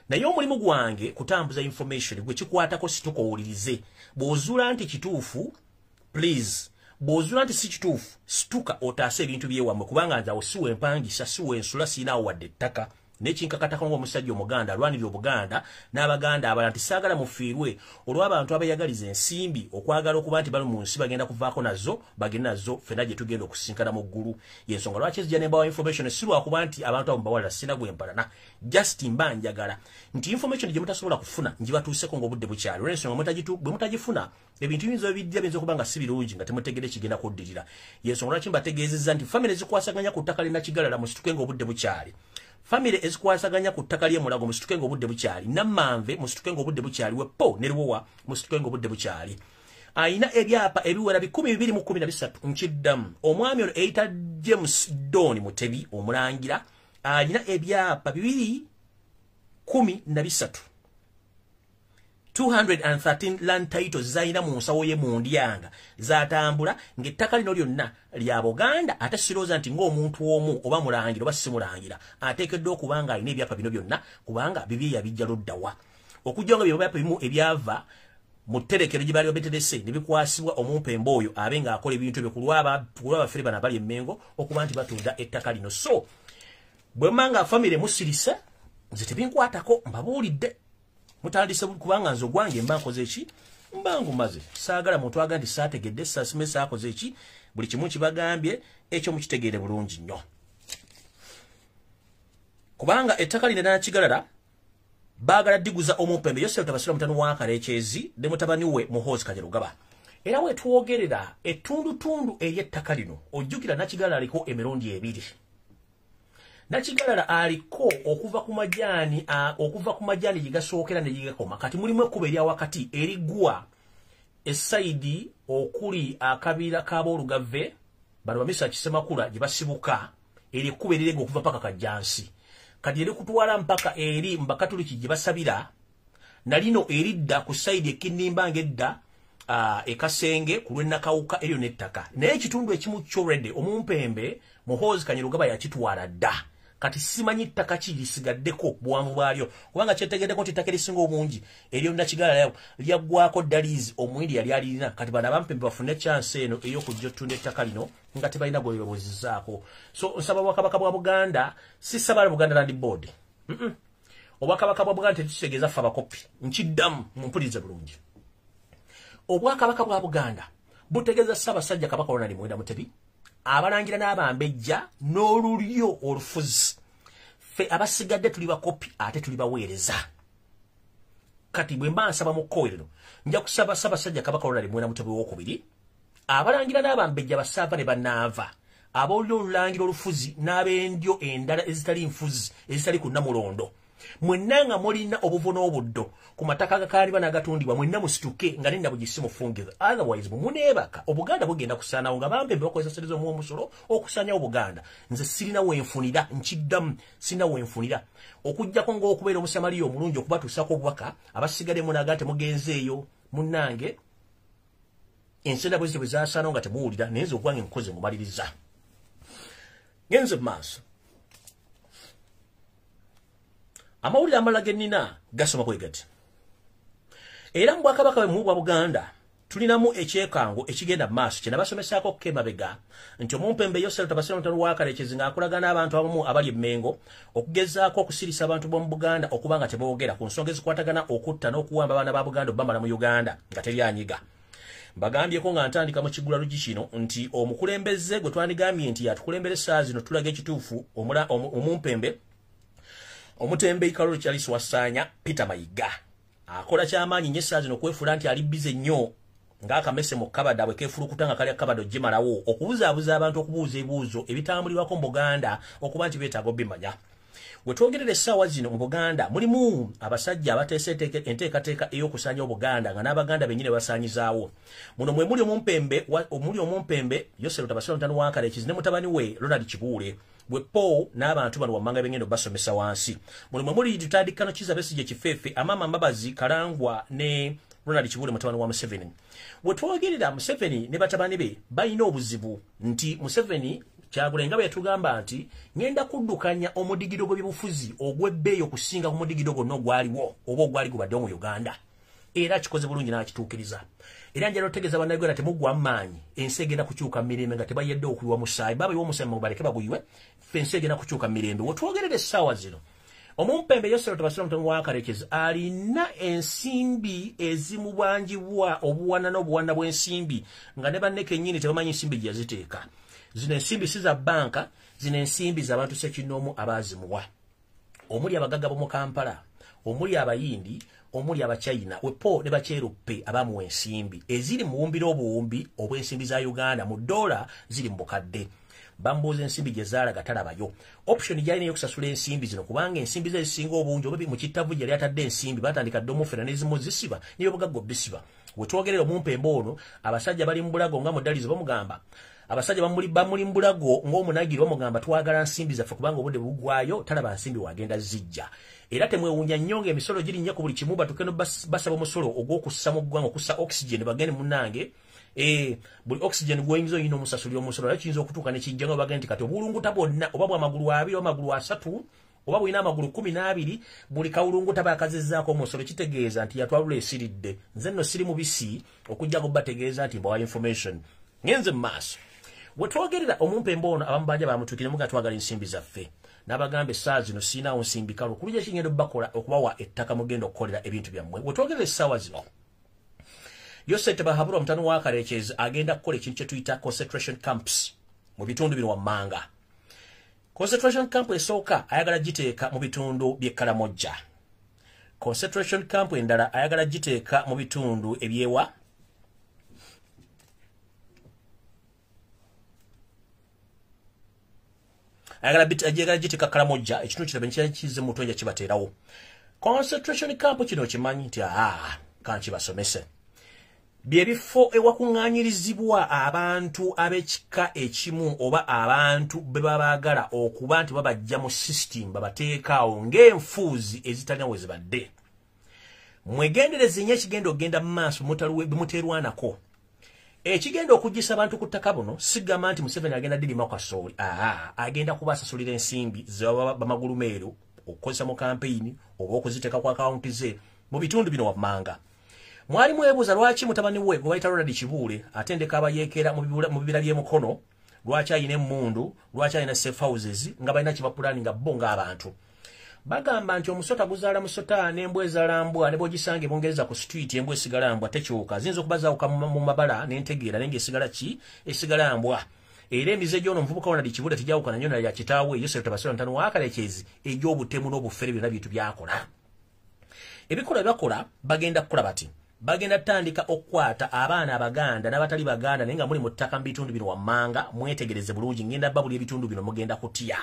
Naye omulimu gwange kutambuza information. Gwe kikwatako, situka owulirize. Bw'ozuula nti kituufu, please. Bw'ozuula nti si kituufu, situka otaase ebintu byewammwe, kubanga nze awo siwe empangisa, siwe ensula, siinaawo wadde ettaka. Nekinkakatako ng'omusajja Omuganda alwanirira Obuganda n'Abaganda abalala nti saagala mufiirwe olw'abantu abeeyagaliza ensimbi, okwagala okuba nti bali mu nsi bagenda kuvaako nazo, bagende nazo, ffenna gye tugenda okusinkana mu ggulu. Yensonga lwaki ezijja nembawa information. Si lwakuba nti abantu abo mbawalira, sina gwe mpalana, just mba njagala nti information gye mutasobola kufuna ngibatuuseko ng'obudde bukyali, olw'ensonga bwe mutagifuna ebintu biyinza ebijja biyinza okuba nga si birungi, nga temutegere kigenda kuddirira. Yensonga lwaki mbategeezezza nti famire zikwasaganya ku ttaka linakigalala, musituke ng'obudde bukyali. Famire ezikwasaganya ku ttaka ly'Emulago, musituke ng'obudde bukyali. Nammanve, musituke ng'obudde bukyali. Wepo ne Luwowa, musituke ng'obudde bukyali. Ayina ebyapa ebiwera 213. Nkiddamu, omwami ono eyita James Don Mutebi omulangira alina ebyapa 213, 213 land titles zalina mu nsawo ye mu ndyanga zatambula, ng'ettaka lino lyonna lya Buganda. Ate sirowooza nti ng'omuntu omu, oba mulangira oba simulangira, ateekeddwa okuba nga alina ebyapa bino byonna, kubanga bibye yabijja luddawa? Okujja nga byapa bimu ebyava mu tterekero gye baali babeterese ne bikwasibwa omumpembe oyo abe ng'akola ebintu ebyo ku lw'abafere bano abali Emmengo okuba nti batunda ettaka lino. So bwe mba nga famire musirise, nze tebinkwatako, mbabuulidde mutandise, kubanga nze ogwange mba nkoze eki, mba ngumaze. Saagala muntu aga nti saategedde, saasime, saakoze eki. Buli kimu kibagambye, ekyo mukitegeere bulungi nnyo, kubanga ettaka lino Nakigalala baagala diguza omumpembe Yosefu Tabasira mutano wa Kalekyezi ne mutabani we Muhoozi Kainerugaba. Era wetwogerera, ettundutundu ery'ettaka lino, ojjukira Nakigalala aliko emirundi ebiri. Nakigalala aliko okuva ku majaani gye gasookera ne gye gakoma. Kati mulimu ekkubo erya wakati eriggwa e side okuli akabira k'aboolugave bano bamisa Kisemakula gye basibuka, eri ekkubo erirega okuva paka Kajjansi. Kati erikutwala mpaka eri mubakatuliki gye basabira, nalino eridda ku side ekinnimba ng'edda ekasenge ku lw'ennakawuka, eryo n'ettaka. Naye ekitundu ekimu kyolredde omumpembe Muhoozi Kainerugaba yakitwala dda. Kati simanyi ttaka ki lisigaddeko buwanvu bwalyo, kubanga kyetegeddeko nti ettaka erisinga obungi eryo Nakigalala lyaggwako ddaliizi omwindi yali alirina. Kati bano abampembe bafune chance eno ey'okujja ottunda ettaka lino nga tebalina gwebabuzizaako. So nsaba Bwakabaka bwa Buganda, si saba Buganda Land Board. Obwakabaka bwa Buganda tetukitegeeza ffe abakopi. Nkiddamu, mumpulirize bulungi. Obwakabaka bwa Buganda butegeeza Ssaabasajja Kabaka Ronald Muwenda Mutebi, abalangira n'abambejja n'olulyo olufuzi. Ffe abasigadde tuli bakopi ate tuli baweereza. Kati bwe mba nsaba mu kkowerero, nja kusaba Ssaabasajja Kabaka Ronald Muwenda Mutebi owokubiri, abalangira n'abambejja basaava ne bannaava, ab'olulyo olulangira olufuzi n'ab'endyo endala ezitali nfuzi, ezitali ku Nnamulondo, mwenna nga mulina obuvo n'obuddo ku mataka agakaaliba n'agatundibwa, mwenna musituke nga nenna bugisi mufungiza. Otherwise bwe muneebaka, Obuganda bugenda kusaanawo nga bampembe bakozesa sente z'omuwa omusolo okusaanyawo Obuganda. Nze sirina wenfunira, nkiddamu, sirina wenfunira okuggyako ng'okubeera omusamaliya omulungi okubatuusako obubaka. Abasigadde munaga temugenzeeyo, munnange, ensenda bwe zityo bwe zasaanawo nga temuwulira. Naye nze ogwange nkoze, mumaliriza, ngenze mu maaso. Amawulire amalala ge nnina gasoma bwe gati. Era mu bwakabaka bwe mu bwa Buganda tulinamu ekyekango ekigenda mu maaso kye nabasomesaako ko emabega nti omumpembe Yosef Tabasira mutano wa Kalekezi ng'akolagana n'abantu abamu abali Emmengo okugezaako okusirisa abantu b'omu Buganda okuba nga teboogera ku nsonga ezikwatagana okutta n'okuwamba abaana ba Buganda obbamala mu Uganda nga teryanyiga. Mbagambyeko nga ntandika mu kigula lugi kino nti omukulembeze gwe twandigambye nti yatukulembera essaawa zino tulaga ekituufu, omumpembe omutembeyi Kalolo Charles Wasaanya Peter Mayiga, akola kyamaanyi nnyo essaawa zino okwefuula nti ali busy nnyo ng'akamese mu kabada bwe keefulukuta nga kalya kabada ogimalawo, okubuzaabuza abantu, okubuuza ebibuuzo ebitambulirwako mu Buganda okuba nti beetaaga obimanya. We twogerera essaawa zino, mu Buganda mulimu abasajja abateesa enteekateeka ey'okusaanya Obuganda nga n'Abaganda bennyini basaanyizaawo. Muno mwe muli omumpembe omuli omumpembe Yosef Tabasira mutano wa Kalekizi ne mutabani we Ronald Kibuule bwe Paul n'abantu bano wammanga bengendo basomesa wansi. Muno mwe muli tutandikano Kiza Besigye Kifeefe, Amama Mbabazi Kalangwa ne Ronald Kibuule mutabani wa Museveni. Wetwogerera Museveni ne batabani be balina obuzibu nti Museveni Kyagulanyi nga bwe yatugamba nti ngenda kuddukanya omudigido gw'ebyobufuzi ogw'ebbeeyi okusinga ku mudigido gwonna ogwaliwo oba ogwali gubaddewo mu Uganda. Era kikoze bulungi n'akituukiriza. Era njagala otegeeza Bannayuganda temuggwa maanyi, ensi egenda kukyuka mirembe nga tebayedde okuyiwa musaayi. Babayiwa omusaayi mubaleke baguyiwe, ffe ensi egenda kukyuka mirembe. Wetwogerera essaawa zino, omumpembe Yosero Tabasira mutabani wa Karekezi alina ensimbi ezimubanjibwa obuwana n'obuwana bw'ensimbi nga ne banne kennyini tebamanyi nsimbi gye yaziteeka. Zino ensimbi si za banka, zino ensimbi z'abantu ssekinnoomu abaazimuwa, omuli abagagga b'omu Kampala, omuli Abayindi, omuli Abachina, wepo ne bakyeruppe abamuwa ensimbi eziri mu buwumbi n'obuwumbi obw'ensimbi za Uganda mu dola ziri mu bukadde. Bambuuza ensimbi gye zaalaga talabayo. Option gy'alina ey'okusasula ensimbi zino, kubanga ensimbi ze ezisinga obungi oba mu kittavu gye yali atadde ensimbi batandika dda omufera n'ezimu zisiba n'ebyobugagga obisiba. Wetwogerera omumpembe ono, abasajja bali mu bulago nga mudalizo bamugamba, abasajja bamuli mu bulago ng'omunagiro bamugamba twagala nsimbi zaffe kubanga obudde buggwayo, talaba nsimbi wagenda zijja. Era temwewuunya nnyo ng'emisolo girinnya ku buli kimu, batuuke no basaba omusolo ogw'okussa mu ggwanga, okussa oxygen bagende munnange. Buli oxygen gw'oyingiza oyina omusasulira omusolo, era kiyinza okutuuka ne kijja nga bagenda nti kati obulunguta bwonna oba bw'amagulu abiri oba amagulu asatu oba bulina amagulu 12, buli kawulunguta bakazizzaako omusolo, kitegeeza nti yatwalula esiridde. Nze nno siri mubisi okujjako bategeeza nti mbawa information. Ngenze mu maaso. Wetwogerera omumpembe ono abamubanja bamutuukire muga twagala ensimbi zaffe. N'abagamba essaawa zino siinaawo nsimbi kalo kulujja kigenda obbakola okubawa ettaka mugenda okukolera ebintu byammwe. Wetwogerera essaawa zino, Yosef Tebahabulwa mutabani wa Karekezi agenda kukola ekintu kye tuyita concentration camps mu bitundu bino wammanga. Concentration camp esooka ayagala giteeka mu bitundu by'e Kalamojja. Concentration camp endala ayagala giteeka mu bitundu ebyewa ayagala giteeka Kalamojja, ekitundu kino bwe kize mu tonja kibateerawo. Concentration camp kino kimanyi nti kankibasomese. Byebifo ewakuŋŋaanyirizibwa abantu ab'ekika ekimu oba abantu be babaagala okuba nti babajja mu system babateekaawo ng'enfuuzi ezitalina we zibadde. Mwegendereze nnyo ekigenda okugenda mu maaso muteerwanako. Ekigenda okuggyisa abantu ku ttaka buno sigamba nti Museveni agenda ddirima kasooli, agenda kubasasulira ensimbi ze baba bamagulu meeru okukozesa mu kampeyini oba okuziteeka ku akawunti ze mu bitundu bino wammanga. Mwali mwebuuza lwaki mutabani we gwe bayita Ronald Kibuule atendeka abayeekera mu bibira by'emukono, lwaki ayina emmundu, lwaki ayina safe houses nga balina kye bapulaninga bo ng'abantu. Bagamba nti omusota guzaala musota n'embwa ezaala mbwa, ne bw'ogisanga ebungereza ku street embwa esigala mbwa tekyuka. Ziyinza okuba zaawuka mu mabala n'entegeera naye ng'esigala ki? Esigala mbwa. Era emize gy'ono omuvubuka Ronald Kibuule tegyawukana nnyo na ya kitaawe Yosef Tabasira mutabani wa Karekezi egy'obutemu n'obufere byonna bintu by'akola. Ebikolwa bye bakola bagenda kukola bati. Bagenda tandika okukwata abaana Abaganda n'abatali Baganda naye nga muli mu ttaka mu bitundu bino wammanga, mwetegereze bulungi ngenda babuli ebitundu bino mugenda kutya.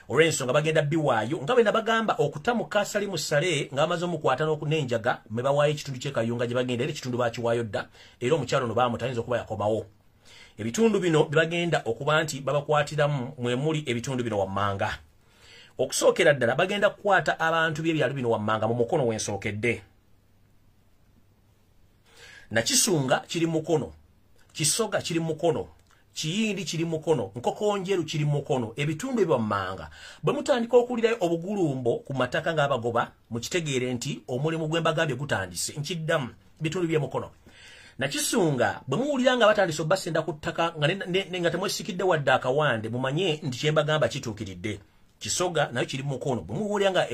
Olw'ensonga bagenda biwaayo nga bwe nabagamba okutamuka Salimu Saleh nga bamaze omukwata n'enjaga mwe bawaayo ekitundu ky'e Kayunga gye bagenda, era ekitundu baakiwaayo dda, era omukyalo ono baamuta ayinza okuba yakomawo. Ebitundu bino bye bagenda okuba nti babakwatiramu mwe muli ebitundu bino wammanga. Okusookera ddala bagenda kukwata abantu b'ebyalo bino wammanga mu Mukono w'ensookedde. Nakisunga kiri Mukono, Kisoga kiri Mukono, Kiyindi kiri Mukono, Nkokonjeru kiri Mukono. Ebitundu ebyo wammanga bwe mutandika okuwulirayo obugulumbo ku mataka ng'abagoba, mukitegeere nti omulimu gwe mbagambye gutandise. Nkiddamu, bitundu by'e Mukono. Nakisunga bwe muwulira nga batandise obbasenda ku ttaka nga temwesikidde wadde akawande, mumanye nti kye mbagamba kituukiridde. Kisoga nayo kiri Mukono. Bwe muwulira nga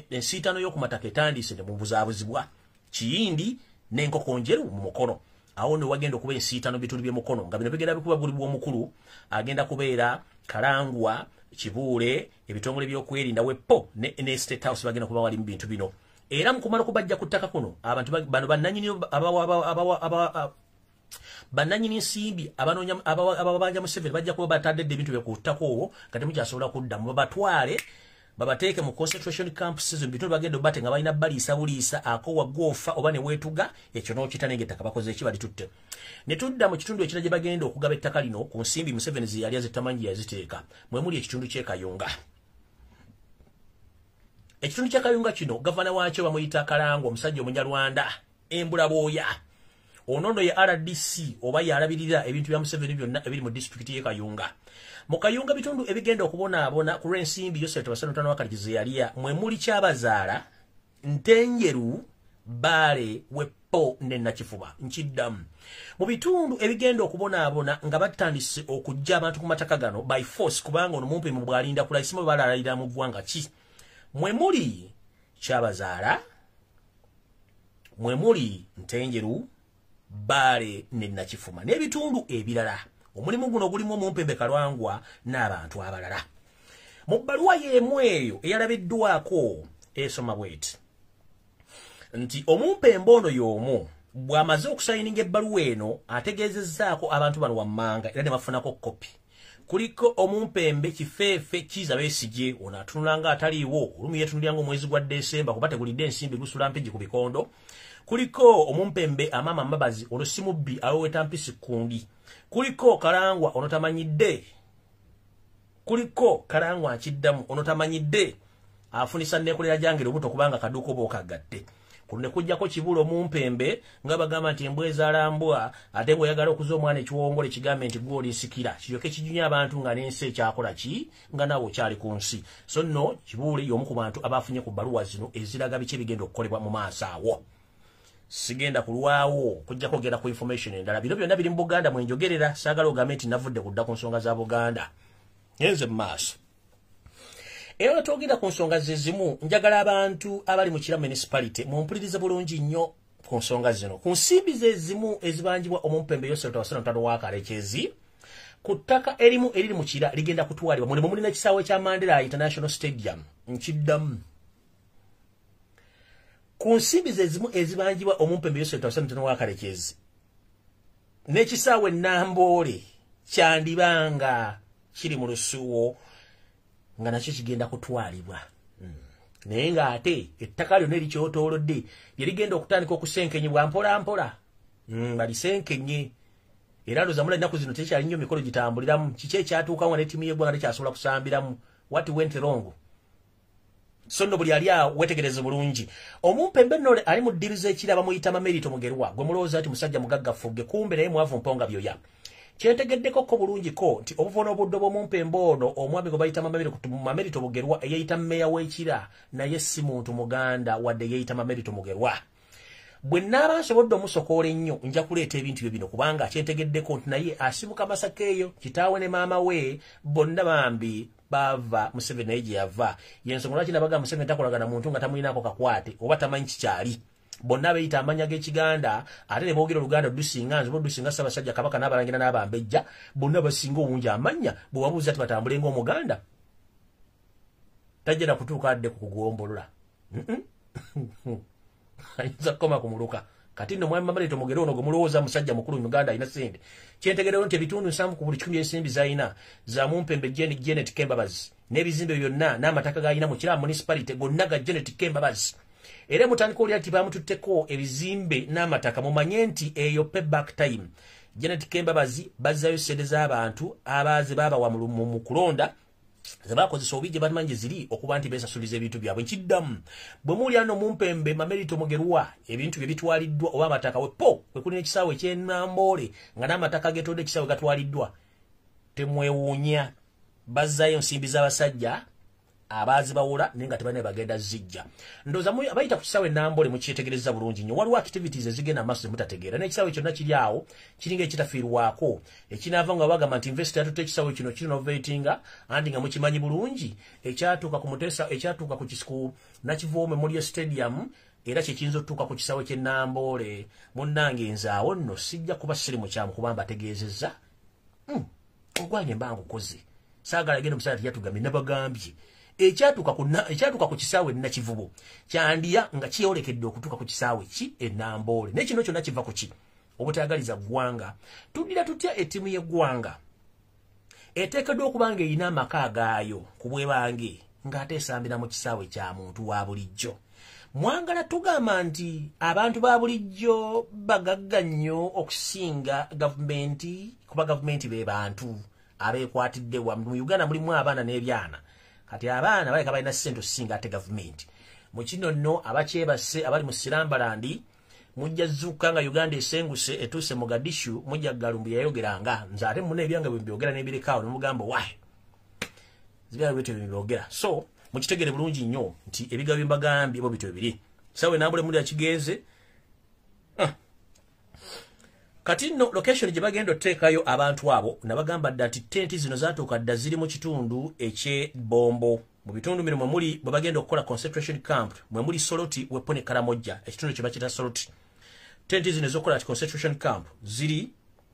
ensiitaano y'oku mataka etandise ne mubuzaabuzibwa. Kiyindi n'Enkokonjeru mu Mukono. Awo ne wagenda okuba ensiitaano bitundu by'e Mukono nga bino bigenda bikuba buli bw'omukulu agenda kubeera Kalangwa, Kibuule, ebitongole by'okwerinda wepo ne State House bagenda kuba wali mu bintu bino. Era mu kumala okubajja ku ttaka kuno, abantu bano bannannyini nsimbi abanoonya ababanja Museveni bajja kuba batadde dda ebintu bye ku ttaka olwo nga temukyasobola kuddamu, babatwale babateeke mu concentration camps mu bitundu bagenda obate nga balina baliisa buliisa akowa gwofa oba ne weetuga ekyo n'okita naye ng'ettaka bakoze eki balitutte. Ne tudda mu kitundu ekirala gye bagenda okugaba ettaka lino ku nsimbi Museveni ze yali azitamanyi yaziteeka, mwe muli ekitundu ky'e Kayunga. Ekitundu kya Kayunga kino gavana waakyo bamuyita Kalangwa, omusajja Omunyarwanda embulabooya. Ono nno ye RDC oba yalabirira ebintu bya Museveni byonna ebiri mu disitulikiti y'e Kayunga. Mu Kayunga bitundu ebigenda okubonaabona ku lw'ensimbi Yosef Tewasana Wakalikize yalya mwe muli Kyabazaala, Ntenjeru, Bbaale, Wepo ne Nakifuba. Nkiddamu, mu bitundu ebigenda okubonaabona nga batandise okuggya abantu ku mataka gano by force, kubanga ono mumpi mu bwalinda kulaisima balalalira mu ggwanga ki, mwe muli Kyabazaala, mwe muli Ntenjeru, Bbaale ne Nakifuma n'ebitundu ebirala. Omulimu guno gulimu omumpembe Kalwangwa n'abantu abalala. Mu bbaluwa y'emu eyo eyalabiddwako esoma bweti nti omumpembe ono y'omu bw'amaze okusayininga ebbaluwa eno ategeezezzaako abantu bano wammanga era ne bafunako kopi. Kuliko omumpembe Kifeefe Kiiza Besigye, ono atunula nga ataliiwo, olumu yeetunulira ng'omwezi gwa Desemba kuba tegulidde ensimbi gusula mpigi ku bikondo. Kuliko omumpembe Amama Mbabazi, ono si mubbi, aweweta mpisi kundi. Kuliko Kalangwa, ono tamanyidde. Kuliko Kalangwa, nkiddamu, ono tamanyidde, afunisa neekolera gyange lubuto kubanga kaduuka oba okagadde. Kuno ne kujjako Kibula omumpembe, nga bagamba nti embwa ezaalambwa, ate ng'oyagala okuza omwana ekiwongole kigambe nti gwe olinsikira, kiryoke kijunye abantu nga n'ensi ekyakola ki nga naawe okyali ku nsi. So nno Kibuule y'omu ku bantu abafunye ku bbaluwa zino eziraga biki ebigenda okukolebwa mu maaso awo. Sigenda kulwawo kujjako ogenda ku information endala. Bino byonna biri mu Buganda mwenjogerera, saagala ogambe nti navudde kudda ku nsonga za Buganda. Ngenze mu maaso. Era nga twogera ku nsonga ze zimu, njagala abantu abali mu Kira Municipality mumpulirize bulungi nnyo ku nsonga zino. Ku nsimbi ze zimu ezibanjibwa omumpembe Yosef Tawasana Mutano wa Kalekezi, ku ttaka erimu eriri mu Kira ligenda kutwalibwa. Mulimu mulina ekisaawe kya Mandela International Stadium. Nkiddamu, ku nsimbi ze zimu ezibanjibwa omumpembe Yosef Tawasana Mutano wa Kalekezi, n'ekisaawe Namboole kyandibanga kiri mu lusuwo nga nakyo kigenda kutwalibwa. Naye ng'ate ettaka lyonna erikyetoolodde lye ligenda okutandika okusenkenyebwa mpola mpola, balisenkenye. Era ndowooza mula ennaku zino tekyali nnyo mikolo gitambuliramu. Kiki ekyatuukawo ne ttiimu y'eggwanga tekyasobola kusambiramu? What went wrong? So nno buli ali awo wetegereze bulungi. Omumpembe nno ali mu ddiru z'ekira bamuyita Mamerito Mugerwa, gwe mulowooza nti musajja mugagga ffugge, kumbe naye mwavu mponga byoya. Kyentegeddeko ko bulungi ko nti obuvo n'obuddo bw'omumpembe ono omwami gwe bayita Mamerito Mugerwa, eyeeyita mmeeya w'Ekira, naye si muntu Muganda wadde yeeyita Mamerito Mugerwa. Bwe nnaaba nsobodde omusokoola ennyo nja kuleeta ebintu bye bino, kubanga kyentegeddeko nti naye asibuka Masaka eyo, kitaawe ne maama we bonna bambi baava Museveni naye gye yava. Yensonga lwaki nabaga Museveni takolagana muntu nga tamulinaako kakwate oba tamanyi kikyali. Bonna beeyita amannya g'Ekiganda ate ne boogera Oluganda olusinga nze oba olusinga Ssaabasajja Kabaka n'abalangira n'abambejja, bonna basinga obungi amannya bwe wabuuza ti batambule ng'Omuganda tajja na kutuuka adde ku kugombolola, ayinza kukoma ku muluka. Kati nno mwami Mamerito Mugerwa ono gwe mulowooza musajja mukulu Uganda alina ssente, kyentegerewo nti ebitundu 70 ku buli 100 by'ensimbi z'alina za mumpembe Janet Kembabazi, n'ebizimbe byonna n'amataka g'alina mu Kira Municipality gonna ga Janet Kembabazi. Era mutandika olya nti bamututteko ebizimbe n'amataka, mumanye nti eyo payback time. Janet Kembabazi bazzayo ssente z'abantu abaaze baabawa mu kulonda ze bakozesa obi gye bamanyi ziri okuba nti beesasuliza ebintu byabwe. Nkiddamu, bwe muli ano mumpembe Mamerito Mugerwa ebintu bye bitwaliddwa oba amataka we po kwe kulina ekisaawe eky'Enamboole nga n'amataka geetodde ekisaawe gatwaliddwa, temwewuunya, bazzayo ensimbi z'abasajja abaazibawula naye nga tebalina bagenda zijja. Ndowooza abayita ku kisaawe Namboole mukyetegereza bulungi nnyo, waliwo activities ezigenda maaso ze mutategeera, n'ekisaawe kyonna kiri awo kiringa ekitafiirwako ekinaava nga bagamba nti investor yatutte ekisaawe kino kirenovatinga, anti nga mukimanyi bulungi ekyatuuka ku Muteesa, ekyatuuka ku kisiku Nakivubo Memorial Stadium, era kyekiyinza okutuuka ku kisaawe ky'e Namboole. Munnange nze awo nno sijja kuba siri mukyamu kuba mbategeezezza ogwange mba ngukoze. Saagala genda omusajja teyatugambye, nabagambye ekyatuuka ku kisaawe Nakivubo kyandiya nga kyolekedde okutuuka ku kisaawe ki e Namboole. Naye kino kyonna kiva ku ki? Obutayagaliza ggwanga. Tuddira tutya ettiimu y'eggwanga eteekeddwa okuba nga erina amaka agaayo ku bwebange ng'ate esambira mu kisaawe kya muntu wa bulijjo? Mwangala tugamba nti abantu ba bulijjo bagagga nnyo okusinga gavumenti, kuba gavumenti be bantu abeekwatidde wamu. Mu Uganda mulimu abaana n'ebyana Kati abaana baleka balina ssente okusinga ate gavumenti. Mu kino nno abakyebase abali mu Sirambalandi mujja zuuka nga Uganda esenguse etuuse Mogadishu, mujja Galumbu yayogeranga nze ate muna ebyange bwe mbyogera n'ebirekawo ne mugamba why zibyala bwetyo bwe mbyogera. So mukitegere bulungi nnyo nti ebigabo mbagambye bo bityo biri. Sawe nambule muli akigenze. Kati nno location gye bagenda oteekayo abantu abo nabagamba dda nti tenti zino zaatuuka dda ziri mu kitundu eky'e Bombo. Mu bitundu bino mwe muli bwe bagenda okukola concentration camp, mwe muli Soroti, Wepo ne Karamojja, ekitundu kye bakiyita Soroti. Tenti zino ez'okukola concentration camp ziri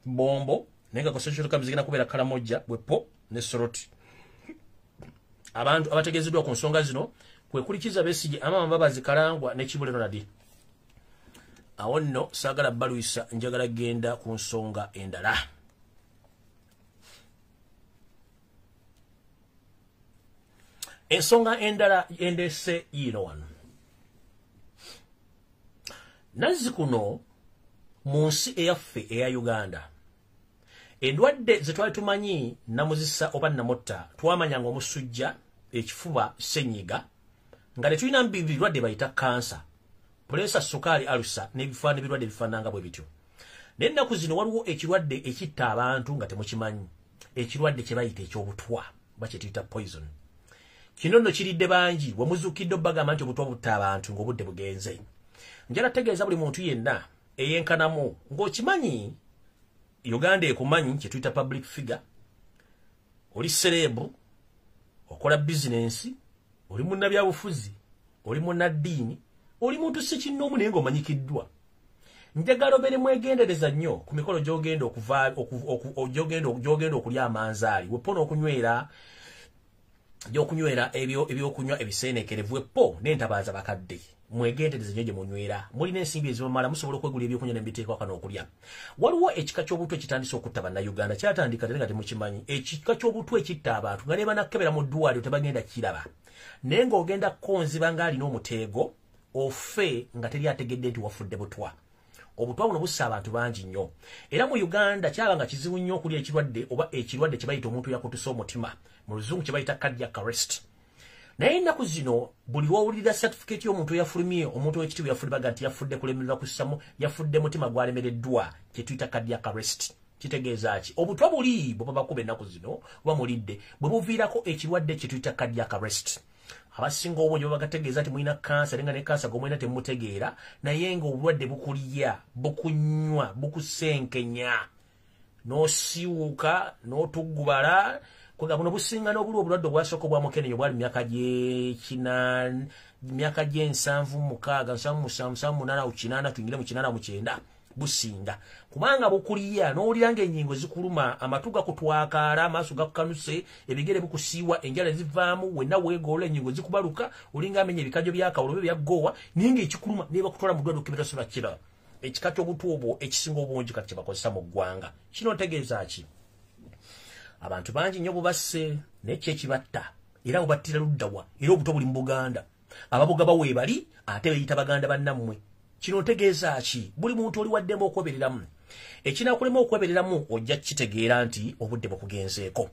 Bombo, naye nga concentration camp zigenda kubeera Karamojja, Wepo ne Soroti. Abantu abategeezeddwa ku nsonga zino kwe kuli Kizza Besigye, Amama Mbabazi, Kalangwa ne Kibule Ronald. Awo nno saagala balwisa, njagala genda ku nsonga endala. Ensonga endala endese yino wano. Nazzi kuno mu nsi eyaffe eya Uganda, endwadde ze twali tumanyi namuzisa oba namotta, twamanyanga omusujja, ekifuba, ssenyiga, nga tetulina birwadde bayita kansa, puleesa, sukaali, alusa n'ebifaanana ebirwadde ebifaanana bwe bityo. Naye ennaku zino waliwo ekirwadde ekitta abantu nga temukimanyi, ekirwadde kye bayita eky'obutwa oba kye tuyita poison. Kino nno kiridde bangi, bwe muzuukidde obbagamba nti obutwa butta abantu ng'obudde bugenze. Njala tegeeza buli muntu yenna eyenkanamu ng'okimanyi Uganda ekumanyi kye tuyita public figure, oli celeb, okola bizinensi, oli munnabyabufuzi, oli munnaddiini, oli muntu si kinnoomu naye ng'omanyikiddwa. Njagala obeere mwegendereza nnyo ku mikolo gy'ogenda okuva gy'ogenda okulya amanzaali, wepo n'okunywera gy'okunywera ebyokunywa ebiseenekerevu, wepo n'entabaaza bakadde. Mwegendereze nnyo gye munywera. Mulina ensimbi ezibamala, musobola okwegula ebyokunywa n'ebiteekwa kano okulya. Waliwo ekika ky'obutwa ekitandise okutta Bannayuganda, kyatandika ate nga temukimanyi. Ekika ky'obutwa ekitta abantu nga ne banakkebera mu ddwaliro tebagenda kiraba. Naye ng'ogenda konziba ng'alina omuteego, ofe nga teri ategedde nti wafudde butwa. Obutwa buno bussa abantu bangi nnyo. Era mu Uganda kyabanga kizibu nnyo okulya ekirwadde oba ekirwadde kye bayita omuntu yakutuse omutima, mu Luzungu kye bayita cardiac arrest. Naye ennaku zino buli w'owulira certificate y'omuntu eyafulumye, omuntu ow'ekitiibwa yafudde, baga nti yafudde kulemererwa kussamu, yafudde mutima gwalemereddwa, kye tuyita cardiac arrest. Kitegeeza ki? Obutwa buli bwe babakuba ennaku zino oba mulidde bwe buviirako ekirwadde kye tuyita cardiac arrest. Abasinga obungi babagategeeza nti mulina kansa, naye nga ne kansa gwe mulina temutegeera, naye ng'obulwadde bukulya, bukunywa, bukusenkenya, n'osiiwuuka, n'otuggubala. Kwega buno businga n'obuli obulwadde obwasooka obwa mukenenya obwali myaka gy'e76, 77, 78, 8, tuyingire mu 89, businga kubanga bukulya n'owulira ng'ennyingo zikuluma, amatu gakutwakaala, amaaso gakukanuse, ebigere bikusiiwa, enjala zivaamu, wenna weegoola, ennyingo zikubaluka, olinga amenya ebikajjo byakawolo oba ebya naye ng'ekikuluma ne bakutwala mu ddwaliro okukebera tosobola kukiraba. Ekika ky'obutwa obwo ekisinga obungi kati kye bakozesa mu ggwanga. Kino ntegeeza ki? Abantu bangi nnyo bubasse, naye ki ekibatta? Era bubattira ludda wa? Era obutwa buli mu Buganda. Ababugaba weebali ate beeyita Baganda bannammwe. Kino ntegeeza ki? Buli muntu oli waddemu okwebereramu. Ekinaakulema okwebereramu ojja kukitegeera nti obudde bukugenzeeko.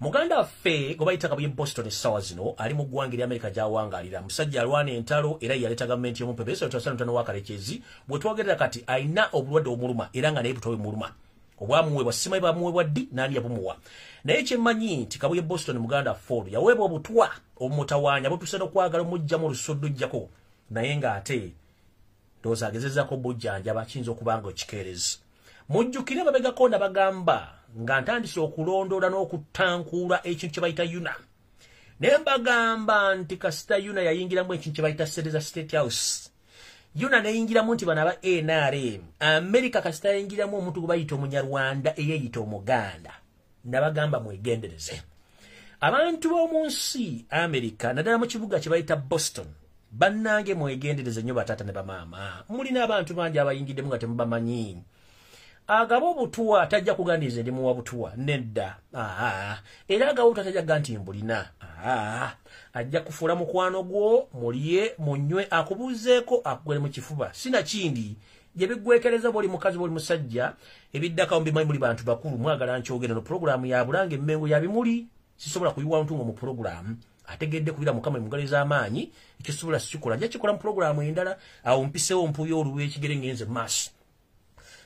Muganda waffe gwe bayita Kabuye Boston essaawa zino ali mu ggwanga erya Amerika gy'awangaalira. Musajja alwana entalo era yaleeta gavumenti y'omupepe wa Kalekezi. Bwe twogerera kati alina obulwadde obumuluma era nga naye butwa bumuluma. Obwamuweebwa simanyi bamuweebwa ddi n'ani yabumuwa. Naye kyemmanyi nti Kabuye Boston muganda waffe olwo yaweebwa obutwa obumutawaanya butuuse n'okwagala omuggyamu olusuddu jjako, naye ng'ate ndowooza agezezzaako bujjanjaba kiyinza okuba nga okikeerezi. Mujjukire mabegako nabagamba nga ntandise okulondoola n'okuttankuula ekintu kye bayita UNAA. Naye mbagamba nti kasita UNAA yayingiramu ekintu kye bayita ssente za State House. UNAA neyingiramu nti bano aba NRM, America kasita yayingiramu omuntu gwe bayita Omunyarwanda eyeeyita Omuganda. Nabagamba mwegendereze. Abantu b'omu nsi America, naddala mu kibuga kye bayita Boston, bannange mwegendereze nnyo bataata ne bamaama. Mulina abantu bangi abayingiddemu nga temubamanyi. Agaba obutwa tajja kugamba nze ndi muwa butwa, nedda. Era agaba obutwa tajja kugamba nti mbulina. Ajja kufuula mukwano gwo, mulye, munywe, akubuuzeeko, akugwere mu kifuba. Sinakindi gye biggwekereza bw'oli mukazi bw'oli musajja, ebiddako mbimanyi muli bantu bakulu, mwagala nkyogere no pulogulaamu ya Bulange Emmengo ya bimuli, sisobola kuyiwa ntungo mu pulogulaamu. Ategedde kubira Mukama mugale z'amaanyi, ekisobola sikikola, nja kikola mu pulogulaamu endala, awo mpisewo mpuyo olw'ekigere ngenze maaso.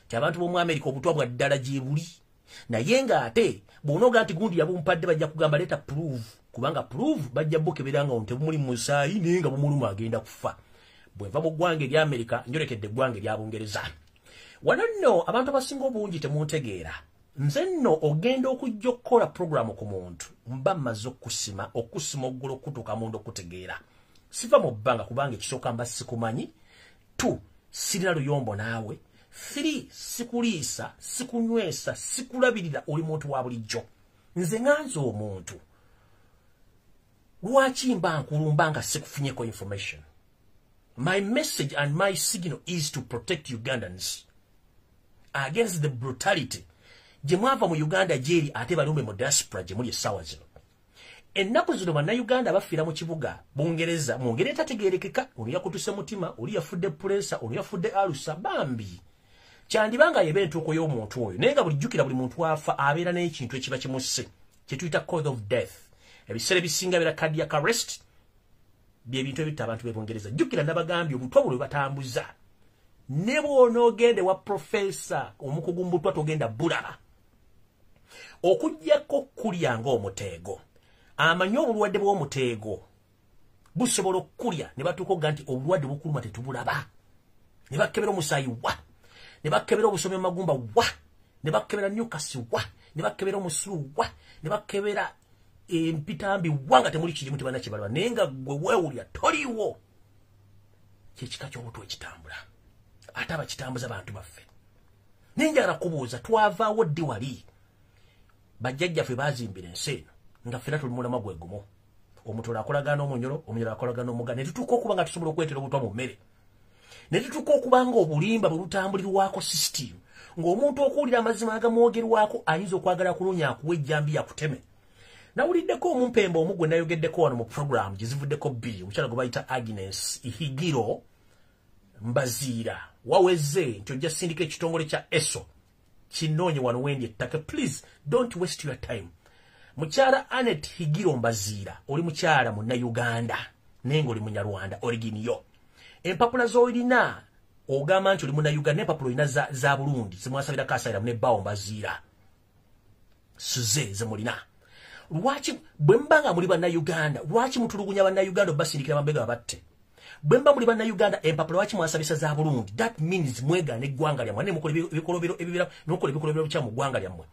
Ti abantu b'omu Amerika obutwa bwa ddala gye buli. Naye ng'ate bw'onooga nti gundi yabumpadde, bajja kugamba leeta proof, kubanga proof bajja bukebera nga tebumuli mu musaayi, naye nga bumuluma agenda kufa. Bwe nva mu ggwanga erya Amerika, njolekedde eggwanga erya Bungereza. Wano nno abantu abasinga obungi temuntegeera. Nze nno ogenda okujja okukola pulogulaamu ku muntu, mba mmaze okusima oggula okutuuka munda okutegeera. Siva mu bbanga kubanga ekisooka mba sikumanyi, 2 sirina luyombo naawe, 3 sikuliisa, sikunywesa, sikulabirira, oli muntu wa bulijjo. Nze nganze omuntu, lwaki mba nkulumba nga sikufunyeko information? My message and my signal is to protect Ugandans against the brutality gye mwava mu Uganda gyeri ate balumbe mu diaspora gye muli essaawa zino. Ennaku zino bannayuganda bafiira mu kibuga Bungereza mu ngeri etategeerekeka. Ono yakutuse mutima, oli yafudde puleesa, ono yafudde alusa. Bambi kyandibanga yeba entuuko y'omuntu oyo, naye nga bulijjukira buli muntu afa abeera n'ekintu ekiba kimusse kye tuyita cause of death. Ebiseera ebisinga beera cardiac arrest, byebintu ebitta abantu b'e Bungereza. Jjukira nabagambye obutwa buno bwe batambuza, ne bw'onoogende wa profesa omukugu mu butwa togenda bulaba, okuggyako kulya ng'omuteego. Amanyi obulwadde bw'omuteego busobola okukulya ne batuuka okuga nti obulwadde bukuluma tetubulaba. Ne bakebera omusaayi wa, ne bakebera obusomi mu magumba wa, ne bakebera newcastle wa, ne bakebera omusulu wa, ne bakebera empitambi wa, nga temuli kirimu, tebalina kye balaba, naye nga gwe weewulira toliiwo. Kyekika ky'obutwa ekitambula, ate abakitambuza bantu baffe. Naye njagala kubuuza, twavaawo ddi wali bajjajjaffe baazimbira ensi eno nga ffenna tuli mulamwa gwe gumu? Omutoolo akolagana n'omunyolo, omunyolo akolagana n'omuganda, ne tutuuka okuba nga tusobola okwetera obutwa mu mmere, ne tutuuka okuba nga obulimba bwe butambulirwako system, ng'omuntu okuwulira amazima agamwogerwako ayinza okwagala kuloonya akuwa ejjambiya kuteme. Nawuliddeko omumpembe omu gwe nayogeddeko wano mu program gye zivuddeko bbiri, omukyala gwe bayita Agnes Ihigiro Mbaziira, waweze nti ojja sindika ekitongole kya ESO kinoonye wano wendi ettaka. Please don't waste your time. Mukyala Anet Higiro Mbaziira, oli mukyala munnayuganda naye ng'oli munyarwanda originiyo. Empapula z'olina ogamba nti oli munnayuganda, n'empapula olina za Burundi zimwasabirako asayiramu n'ebbaawo Mbaziira suze zemulina. Lwaki bwe muba nga muli bannayuganda, lwaki mutulugunya bannayuganda obasindikira bambega babatte? Bwe muba muli bannayuganda, empapula lwaki mwasabisa za Burundi? That means mwegaana eggwanga lyammwe, naye mukola ebikolobero ebibira, mukola ebikolobero bikya mu ggwanga lyammwe.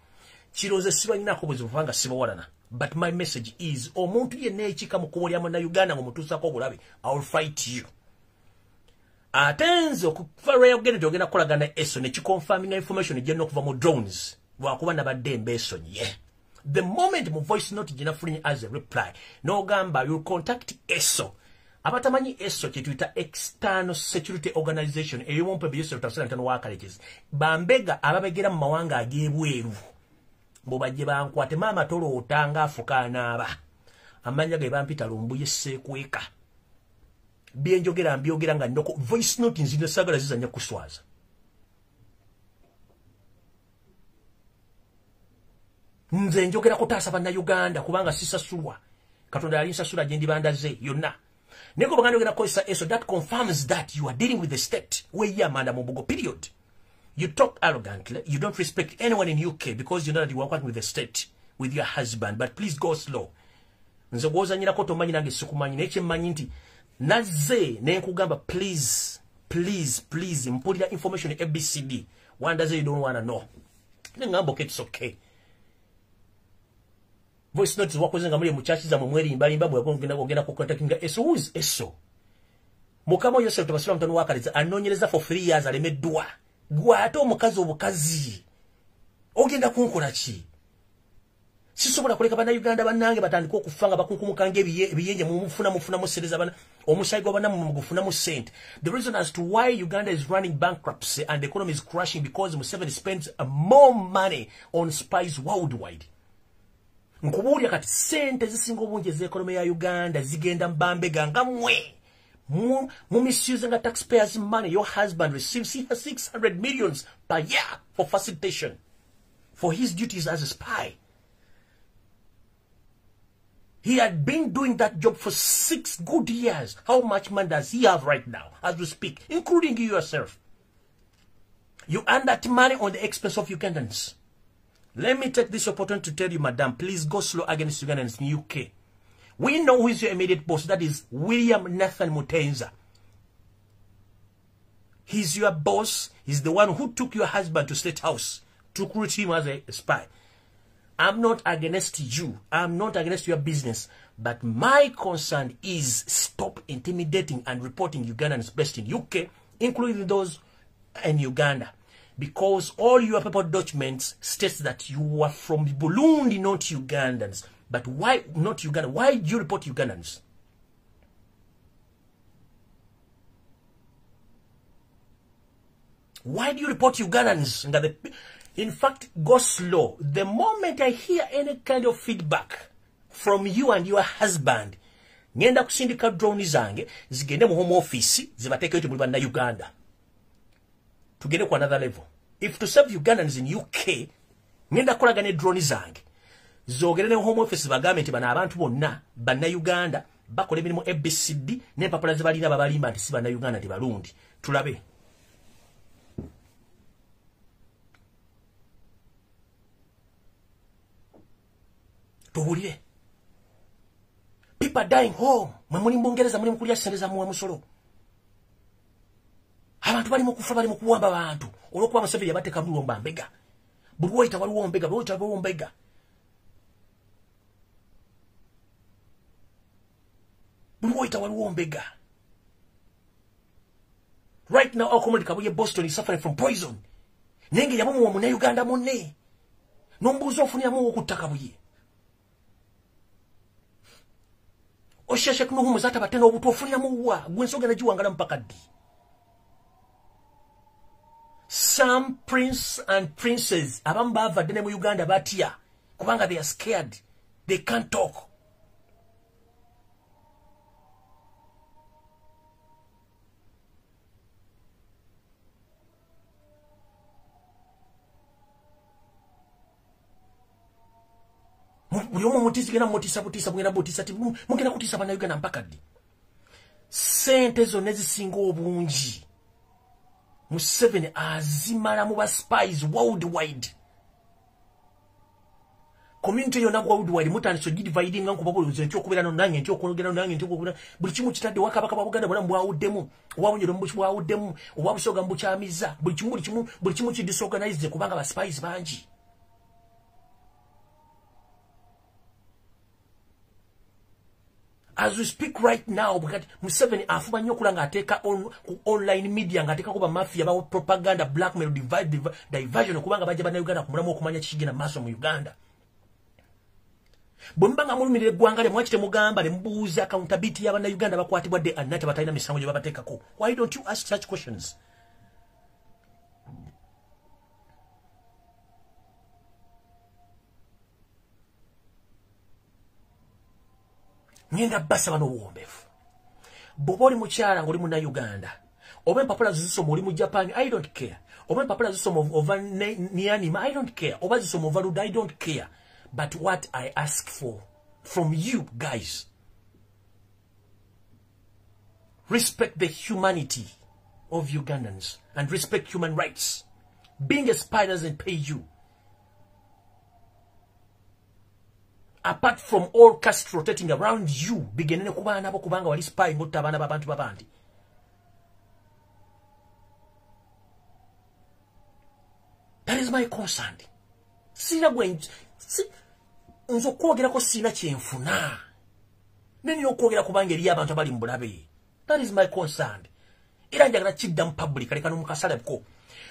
Kirooze sibalinaako buzibu kubanga sibawalana, but my message is omuntu yenna ekika mu kkubo lya munnayuganda ng'omutuusako obulabe, I will fight you. Ate nze okuva lweyogende nti ogenda kukolagana ESO ne kiconfirminga information gyenna okuva mu drones, lwakuba nabadde embeesonyiye. The moment mu voice note gye nafunye as a reply n'ogamba you'll contact ESO, abatamanyi ESO kye tuyita External Security Organization ey'omumpembe Yosef Tabasira Ntano wa Kalekezi, bambega ababegera mu mawanga ag'ebweru mbo bajje bankwate. Maama toloota ng'afuka anaaba amannya ge bampita Lumbuye Seekweka. Byenjogera mbyogera nga nnoko voice note nzino, saagala zizanya kuswaza. Nze njogera kutaasa bannayuganda kubanga sisasulwa, Katonda yali nsasula gye ndibandaze yonna. Naye ko baganda ogenda kukozesa ESO, that confirms that you are dealing with the state. Weeyamanda mu mbugo, period. You talk arrogantly, you don't respect anyone in UK because you know that you are working with the state, with your husband, but please go slow. Nze gw'ozanyirako tomanyi, nange sikumanyi, naye kyemmanyi nti nazze ne nkugamba please, please, please, mpulira information ABCD, wandaze you don't wanna know. Ne ngamba okay, it's okay. Voice notes wakoze nga muli mu church zammwe mwerimbalimba mwe ogenda ku contactinga ESO. Who is ESO? Mukama Yosef Tabasira Mutano Wakaliza anoonyereza for 3 years alemeddwa. Gwe ate omukazi obukazi ogenda kunkola ki? Sisobola kuleka bannayuganda bannange batandike okufa nga bakunkumuka ng'ebiyenje. Mufuna sente bana, omusaayi gwa bannammwe mugufunamu ssente. The reason as to why Uganda is running bankruptcy and the economy is crashing, because Museveni spends more money on spies worldwide. Nkubuulira kati, ssente zisinga obungi ez'economy ya Uganda zigenda mbambega nga mmwe mu misusing taxpayers' money. Your husband receives 600 millions per year for facilitation for his duties as a spy. He had been doing that job for 6 good years. How much money does he have right now, as we speak, including you yourself? You earn that money on the expense of Ugandans. Let me take this opportunity to tell you, madam, please go slow against Ugandans in UK. We know who is your immediate boss. That is William Nathan Mutenza. He's your boss. He's the one who took your husband to State House to recruit him as a spy. I'm not against you. I'm not against your business. But my concern is stop intimidating and reporting Ugandans based in UK, including those in Uganda. Because all your paper documents states that you are from Burundi, not Ugandans. But why not Uganda? Why do you report Ugandans? Why do you report Ugandans? In fact, go slow. The moment I hear any kind of feedback from you and your husband, ngenda kusindika drone zange zigende mu home office zibatekeyo nti muli banna Uganda. Tugende ku another level. If to serve Ugandans in UK, ngenda kolagana ne drone zange zogere ne home office bagambe nti bana abantu bonna banna Uganda bakola emirimu ABCD n'empapula zebalina babalimba nti si banna Uganda nti Barundi. Tulabe. Tuwulire. People are dying home. Mwe muli Bungereza muli mukulya ssente za muwa musolo. Abantu bali mu kufa bali mu kuwamba bantu. Olwokuba Museveni yabateeka mu lwomba mbega. Buli woyita waliwo mbega, buli woyita waliwo mbega. Buli woyita waliwo mbega. Right now our community Kabuye Boston is suffering from poison. Nenge yabamuwa munnauganda munne. N'ombuuza ofuniramu okutta Kabuye. Osheshe kunuhumu zata batena obutu ofuniramu wa gwe ensonga nagiwangala mpaka ddi. Some prince and princes abamu bavadde ne mu Uganda batya kubanga they are scared, they can't talk. Buli omu mutiisi genda mutiisa butiisa mugenda butiisa ti mugenda kutiisa bannayuganda mpaka ddi. Ssente zonna ezisinga obungi Museveni azimala mu ba spies worldwide. Community yonna worldwide mutandise ogidividinga nkubabuuliza nti okubeera nange nti okwogera nange nti okubeera buli kimu kitadde wakabaka bwa Buganda bwonna mbwawuddemu, obwa Bunyoro mbwawuddemu, obwa Busoga mbukyamizza, buli kimu buli kimu buli kimu kidisorganize kubanga ba spies bangi. As we speak right now, Museveni afuba nnyo okulanga ateeka ku online media ng'ateekako ba mafia ba propaganda, blackmail, diversion kubanga bajja bannayuganda ku mulamu okumanya kikigenda mu maaso mu Uganda. Bwe muba nga mulumirira eggwanga lye mwaki temugamba ne mubuuza accountability y'abannayuganda bakwatibwa day and night abatalina misango gye babateekako. Why don't you ask such questions? Ngenda basaba n'obuwombeefu. Bw'oba oli mukyala ng'oli munnayuganda, oba empapula zisoma oli mu Japan, I don't care. Oba empapula zisoma ova Myanmar, I don't care. Oba zisoma ova Luda, I don't care. But what I ask for from you guys, respect the humanity of Ugandans and respect human rights. Being a spy doesn't pay you. Apart from all caste rotating around you, bigenene kubaana bo kubanga wali spy ng'otta abaana b'abantu babandi. That is my concern. Sina gwe nze okwogerako sina kyenfuna. Neni okwogera kubanga eri abantu abali mu bulabe. That is my concern. Era njagala kidda mu public aleka n'omukasaleko.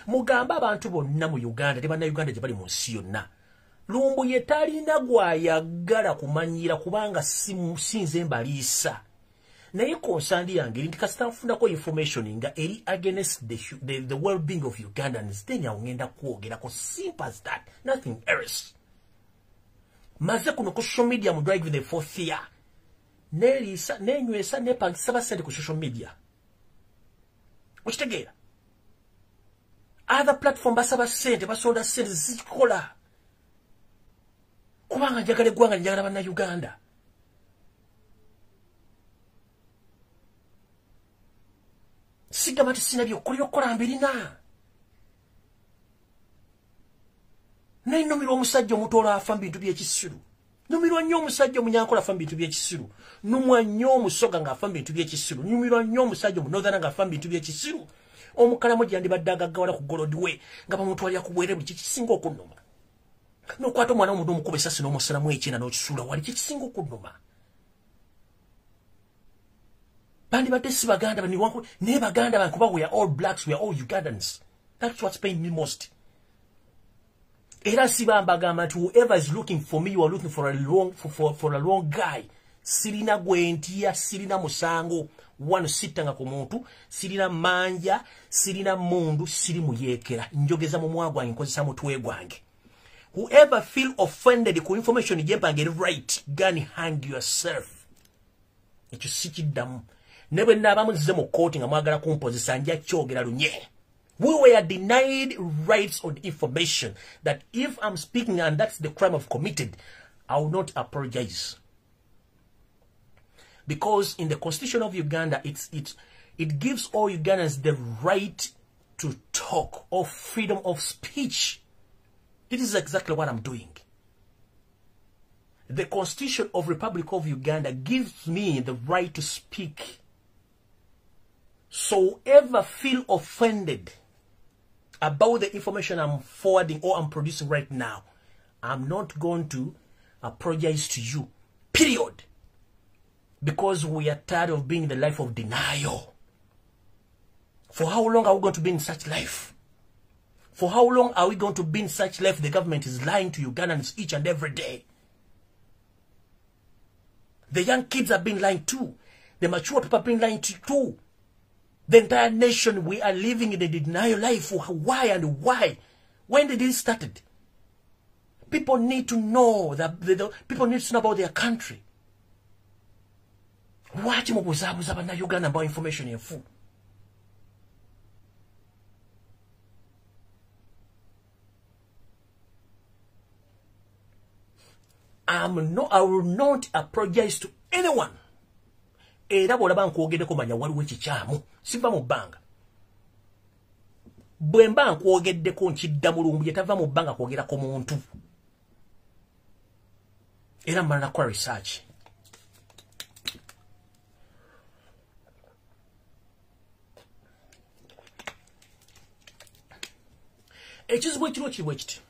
Mugambe abantu bonna mu Uganda, ne bannayuganda gye bali mu nsi yonna. Lumbuye talina gwayagala kumanyira kubanga sinze mbaliisa. Naye concern yange eri nti kasita nfunako information nga eri against the well-being of Ugandans, then awo ngenda kwogerako. Simple as that, nothing else. Maze kuno ku social media mu drive the fourth year. Neriisa, nenywesa, nepangisa basente ku social media. Okitegeera? Other platform basaba sente, basonda sente zikola. Kubanga njagala eggwanga, njagala bannayuganda. Sigamba nti sina byokkola, byokkola mbirina. Naye nnumirwa omusajja omutoolo afa mu bintu by'ekisiru. Nnumirwa nnyo omusajja omunyankola afa mu bintu by'ekisiru. Nnumwa nnyo omusoga ng'afa mu bintu by'ekisiru. Nnumirwa nnyo omusajja omunorthern ng'afa mu bintu by'ekisiru. Omukalamu gyandibadde agaggawala ku gold we nga bamutwalira ku bwere, buli kikisinga okunnuma. N'okwata omwana w'omuntu omukuba essasi n'omusalamu ekyenda n'okisuula wali, kikisinga okunnuma. Bandibadde si baganda naye baganda bange, kuba we are all blacks, we are all Ugandans. That's what's paying me most. Era siba mbagamba nti whoever is looking for me, you are looking for a wrong guy. Sirina gwe ntya, sirina musango. Wano sittanga ku muntu, sirina manja, sirina mundu, siri muyeekera. Njogeza mu mwa gwange, nkozesa mutwe gwange. Whoever feel offended ku information gyempange eri right, go and hang yourself. Ekyo si kiddamu. Ne bwe nnaaba muzze mu kkooti nga mwagala kumpozesa, nja kyogera lunye. We were denied rights on information that if I'm speaking and that's the crime I've committed, I will not apologize. Because in the Constitution of Uganda, it gives all Ugandans the right to talk or freedom of speech. This is exactly what I'm doing. The Constitution of Republic of Uganda gives me the right to speak. So whoever feel offended about the information I'm forwarding or I'm producing right now, I'm not going to apologize to you. Period. Because we are tired of being in the life of denial. For how long are we going to be in such life? For how long are we going to be in such life? The government is lying to Ugandans each and every day. The young kids are being lied to. The mature people are being lied to too. The entire nation, we are living in a denial life. Why and why? When did it started? People need to know that people need to know about their country. Lwaki mubuzaabuza bannayuganda mbawa information enfu? I will not apologize to anyone. Era bw'olaba nkwogeddeko, manya waliwo ekikyamu. Siva mu bbanga. Bwe mba nkwogeddeko, nkidda mulungu tava mu bbanga kwogerako muntu. Era mmala nakola research. Ekizibu ekiriwo kiri bwe kiti.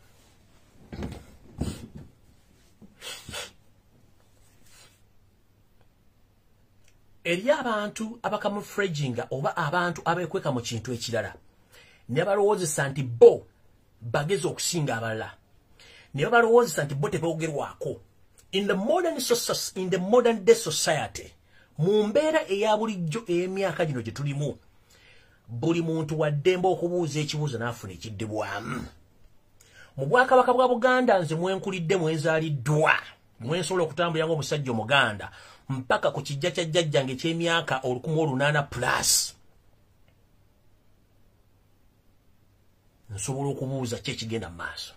Eri abantu abacamouflaginga oba abantu abeekweka mu kintu ekirala ne balowoozesa nti bo bagezi okusinga abalala, ne balowoozesa nti bo teboogerwako. In the modern day society, mu mbeera eya bulijjo ey'emyaka gino gye tulimu, buli muntu wa ddembe okubuuza ekibuuzo n'afuna ekiddibwamu. Mu Bwakabaka bwa Buganda nze mwenkulidde, mwenzaaliddwa, mwensobola okutambulira ng'omusajja Omuganda mpaka ku kijja kya jjajjange eky'emyaka 1800 plus, nsobola okubuuza ki ekigenda mu maaso.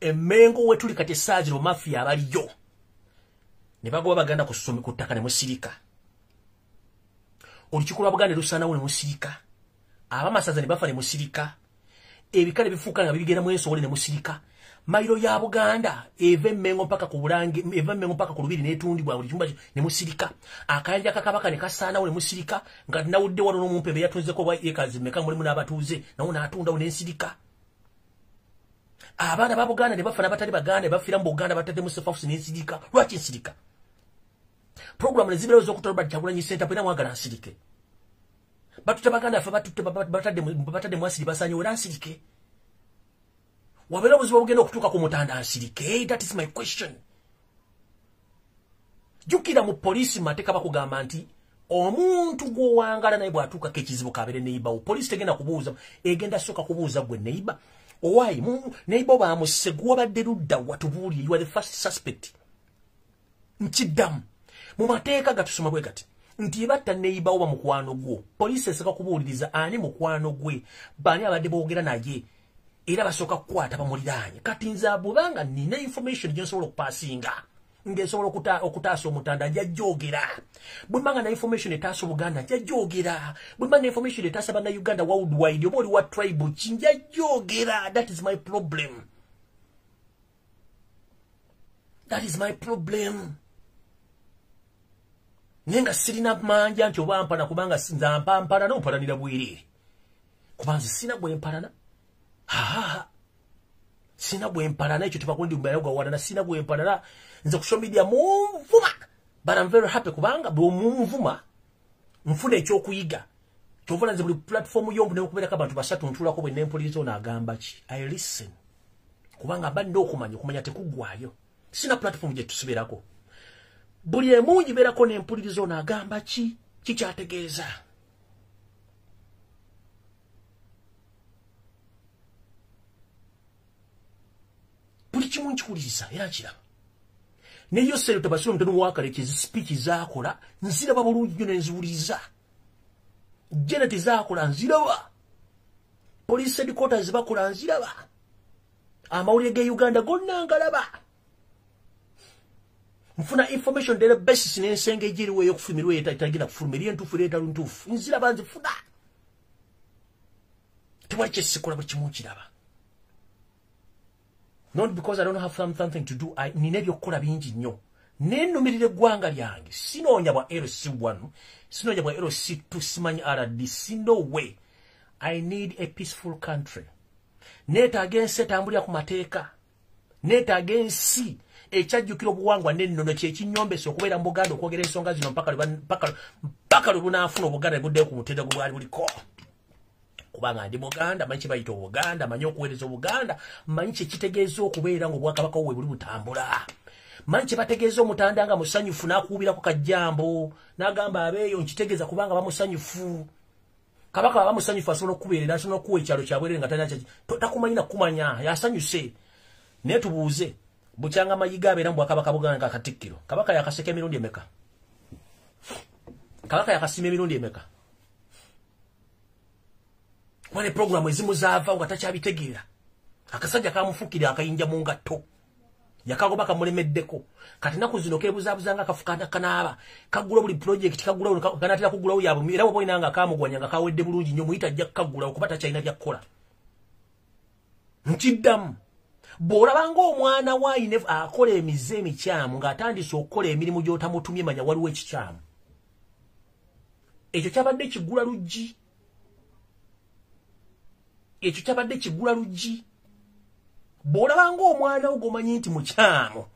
Emmengo we tuli kati essaawa zino, mafiya abaliyo ne bagoba Baganda ku ssomi ku ttaka ne musirika. Olukiiko lwa Buganda ne lusaanawo ne musirika. Abamasaza ne bafa ne musirika. Ebika ne bifuuka nga bibigenda mu ensowole ne musirika. Mayiro ya Buganda eva Emmengo mpaka ku Bulange, eva Emmengo mpaka ku Lubiri n'etundibwa buli kyumba ne musirika. Akayanja kakabaka ne kasaanawo ne musirika, nga nawudde wano n'omumpembe yatunzeko oba ekazi mmeka, mulimu n'abatuuze nawo n'atundawo ne nsirika. Abaana ba Buganda ne bafa n'abatali Baganda ne bafiira mu Buganda batadde mu safe house ne nsirika. Lwaki nsirika? Program ne zibeerawo ez'okutta Robert Kyagulanyi Ssentamu, era mwagala nsirike. Batutte Baganda ffe, batutte, batadde mu asiri, basaanyewo, era nsirike? Wabeera obuzibu obugenda okutuuka ku mutanda, nsirike? That is my question. Jjukira mu poliisi mu mateeka bakugamba nti omuntu gw'owangala naye bw'atuukako ekizibu, kabeere neighbour wo, poliisi tegenda kubuuza, egenda sooka kubuuza gwe neighbour. Owaayi neighbour bamusse, gw'obadde ludda watubuulire, you are the first suspect. Nkiddamu, mu mateeka gatusoma bwe gati nti batta neighbour oba mukwano gwo, poliisi esooka kubuuliriza ani mukwano gwe, baani abadde boogera naye, era basooka kukwata bamuliraanye. Kati nze bwebanga nina information gye nsobola okupassinga Ng'esobola okutaasa omutanda, nja jogera. Bwe mbanga na information etaasa Obuganda, nja jogera. Bwe mba na information etaasa Bannayuganda worldwide, oba oli wa tribe ki, nja jogera. That is my problem. That is my problem. Naye nga sirina manja nti oba mpana, kubanga nze mpampana n'ompalanira bwereere. Kuba nze sirina bwe mpalana. Ha, sina bwe mpalana, ekyo tebakundi mbayoga, sina bwe mpalana. Nze ku social media munvuma, but I'm very happy kubanga bwe munvuma nfuna ekyokuyiga. Kyova nze buli platform yombu nekubeerako abantu basatu ntulako, bwe nempuliriza ono agamba ki, I listen, kubanga mba nina okumanya, okumanya tekuggwayo. Sina platform gye tusiberako, buli emungi beerako nempuliriza ono agamba ki, kikyategeeza. Buli kimu nkiwuliriza era nkiraba. Neyo sero tabasiro mutano wakalekezi, speech zakola nziraba bulungi nnyo nenziwuliriza. Janet zakola nziraba, police headquarters bakola nziraba, amawulire ge Uganda gonna ngalaba. Nfuna information daily basis n'ensenga egiriwo ey'okufumirwa etagenda kufuluma, eri entuufu, era etali ntuufu, nziraba, nzifuna. Tewali kyesikola, buli kimu nkiraba. Not because I don't have something to do. Nina ebyokukola bingi nnyo, nennumirira eggwanga lyange. Sinoonya bwa LC1, sinoonya bwa LC2, simanyi RDC, no way. I need a peaceful country. Neetaaga ensi etambulira ku mateeka, neetaaga ensi ekyajjukira obuwangwa n'ennono. Kyekinyombesa okubeera mu Buganda okwogera ensonga zino mpaka lwe bunaafuna Obuganda ne buddeyo ku mutendera gwe bwali buliko, kubanga ndi Muganda, manyi kyebayita Obuganda, manyi okuweereza Obuganda, manyi kyekitegeeza okubeera nga obwakabaka bwe buli butambula, manyi kyebategeeza omutanda nga musanyufu n'akuubirako kajjambo n'agamba abeeyo. Nkitegeeza kubanga bamusanyufu. Kabaka aba musanyufu, asobola okukubeerera, asobola okuwa ekyalo kyabwerere nga talina takumanyi nakumanya, yasanyuse. Naye tubuuze, bukyanga Mayiga abeera mu bwakabaka Buganda nga katikkiro, kabaka yakaseka emirundi emeka? Kabaka yakasima emirundi emeka? Kuba ne programu ezimu zaava nga takyabitegeera. Akasajja kamufukira akayinja mu ngatto, yakagoba kamulemeddeko. Kati naku zino kebuzabuza nga kafuka kanaaba, kagula buli project, kagula, kanatera kugulawo yabwe. Era bwoba olina nga kamugwanya nga kawedde bulungi nnyo, muyita ajja kukaggulawo kuba takyalina byakkola. Nkiddamu, bw'olaba ng'omwana waayine akola emize emikyamu ng'atandise okukola emirimu gy'otamutumye, manya waliwo ekikyamu. Ekyo kyabadde kigula luggi, ekyo kyabadde kigula luggi. Bw'olaba ng'omwana wo gw'omanyi nti mukyamu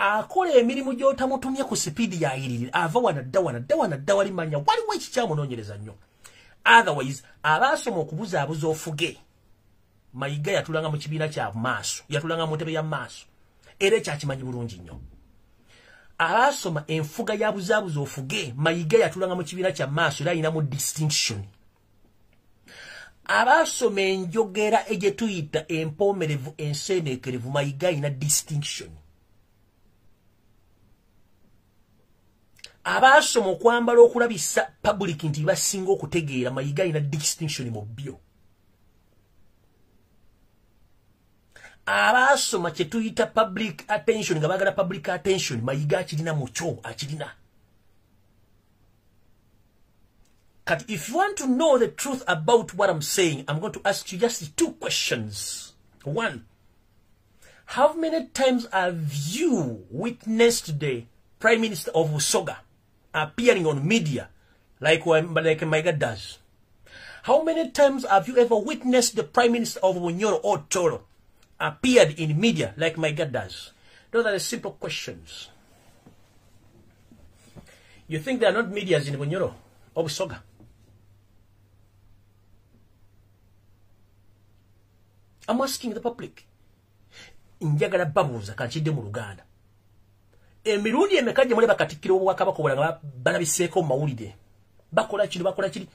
akola emirimu gy'otamutumye ku sipiidi yayirira, ava wano dda wano dda wano dda wali, manya waliwo ekikyamu, noonyereza nnyo. Otherwise abaasoma okubuzaabuza ofuge, Mayiga yatulanga mu kibiina kya maaso, yatulanga mu ntebe ya maaso, era ekyakimanyi bulungi nnyo. Abaasoma enfuga ya buzaabuza ofuge, Mayiga yatulanga mu kibiina kya maaso, era ayinamu distinction. Abaasoma enjogera egye tuyita empoomerevu, enseeneekerevu, Mayiga ayina distinction. Abaasoma okwambala okulabisa public nti basinga okutegeera, Mayiga ayina distinction mu byo. Abaasoma kye tuyita public attention, nga baagala public attention, Mayiga akirina mukyo, akirina. Kati if you want to know the truth about what I'm saying, I'm going to ask you just two questions. One, how many times have you witnessed the Prime Minister of Busoga appearing on media like Mayiga does? How many times have you ever witnessed the Prime Minister of Bunyoro or Toro appeared in media like Mayiga does? Those are the simple questions. You think there are not medias in Bunyoro or Busoga? I'm asking the public. Njagala babuuza, kankidde mu Luganda. Emirundi emeka gye mulaba katikkiro w'obwakabaka obulala balabiseeko mu mawulire? Bakola kino, bakola kiri.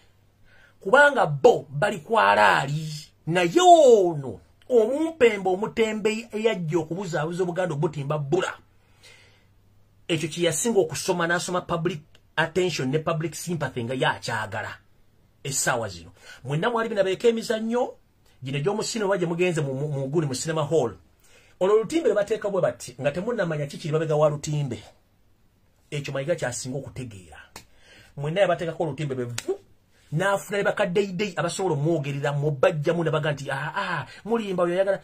Kubanga bo bali kwalaali, naye ono omumpembe omutembe eyajja okubuzaabuza Obuganda obutimba bbula. Ekyo kye yasinga okusoma, n'asoma public attention ne public sympathy nga yakyagala. Essaawa zino mwenna mwali binabeeko emizannyo gino egy'omu cinema, gye mugenze mu guli mu cinema hall. Olwo olutimbe lwe bateeka bwe bati nga temunnamanya kikiri mabega wa lutimbe. Ekyo Mayiga kyasinga okutegeera. Mwenna yabateekako olutimbe bevu n'afuna ne bakaddeyideyi abasobola omwogerera mubajjamu ne baga nti aa mulimba oyo ayagala.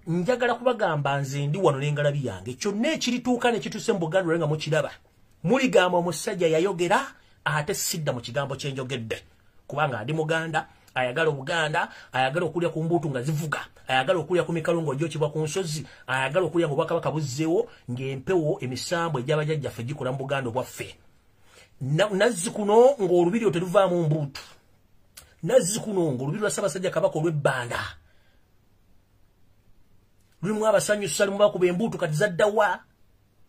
Njagala kubagamba nze ndi wano n'engalabi yange. Kyonna ekirituuka ne kituuse mu Buganda nga mukiraba. Muligamba omusajja yayogera ate sidda mu kigambo kye njogedde. Kubanga ndi Muganda, ayagala Obuganda, ayagala okulya ku mbuutu nga zivuga, ayagala okulya ku mikalu ng'ogyokebwa ku nsozi, ayagala okulya ng'obwakabaka buzzeewo ng'empewo emisambo egy'abajjajjaffe gikola mu Buganda obwaffe. Nazzi kuno ng'olubiri teruvaamu mbuutu. Nazzi kuno ng'olubiri lwa Ssaabasajja Kabaka olw'ebbanda lulimu abasanyusa, lulimu bakuba embuutu kati zaddawa.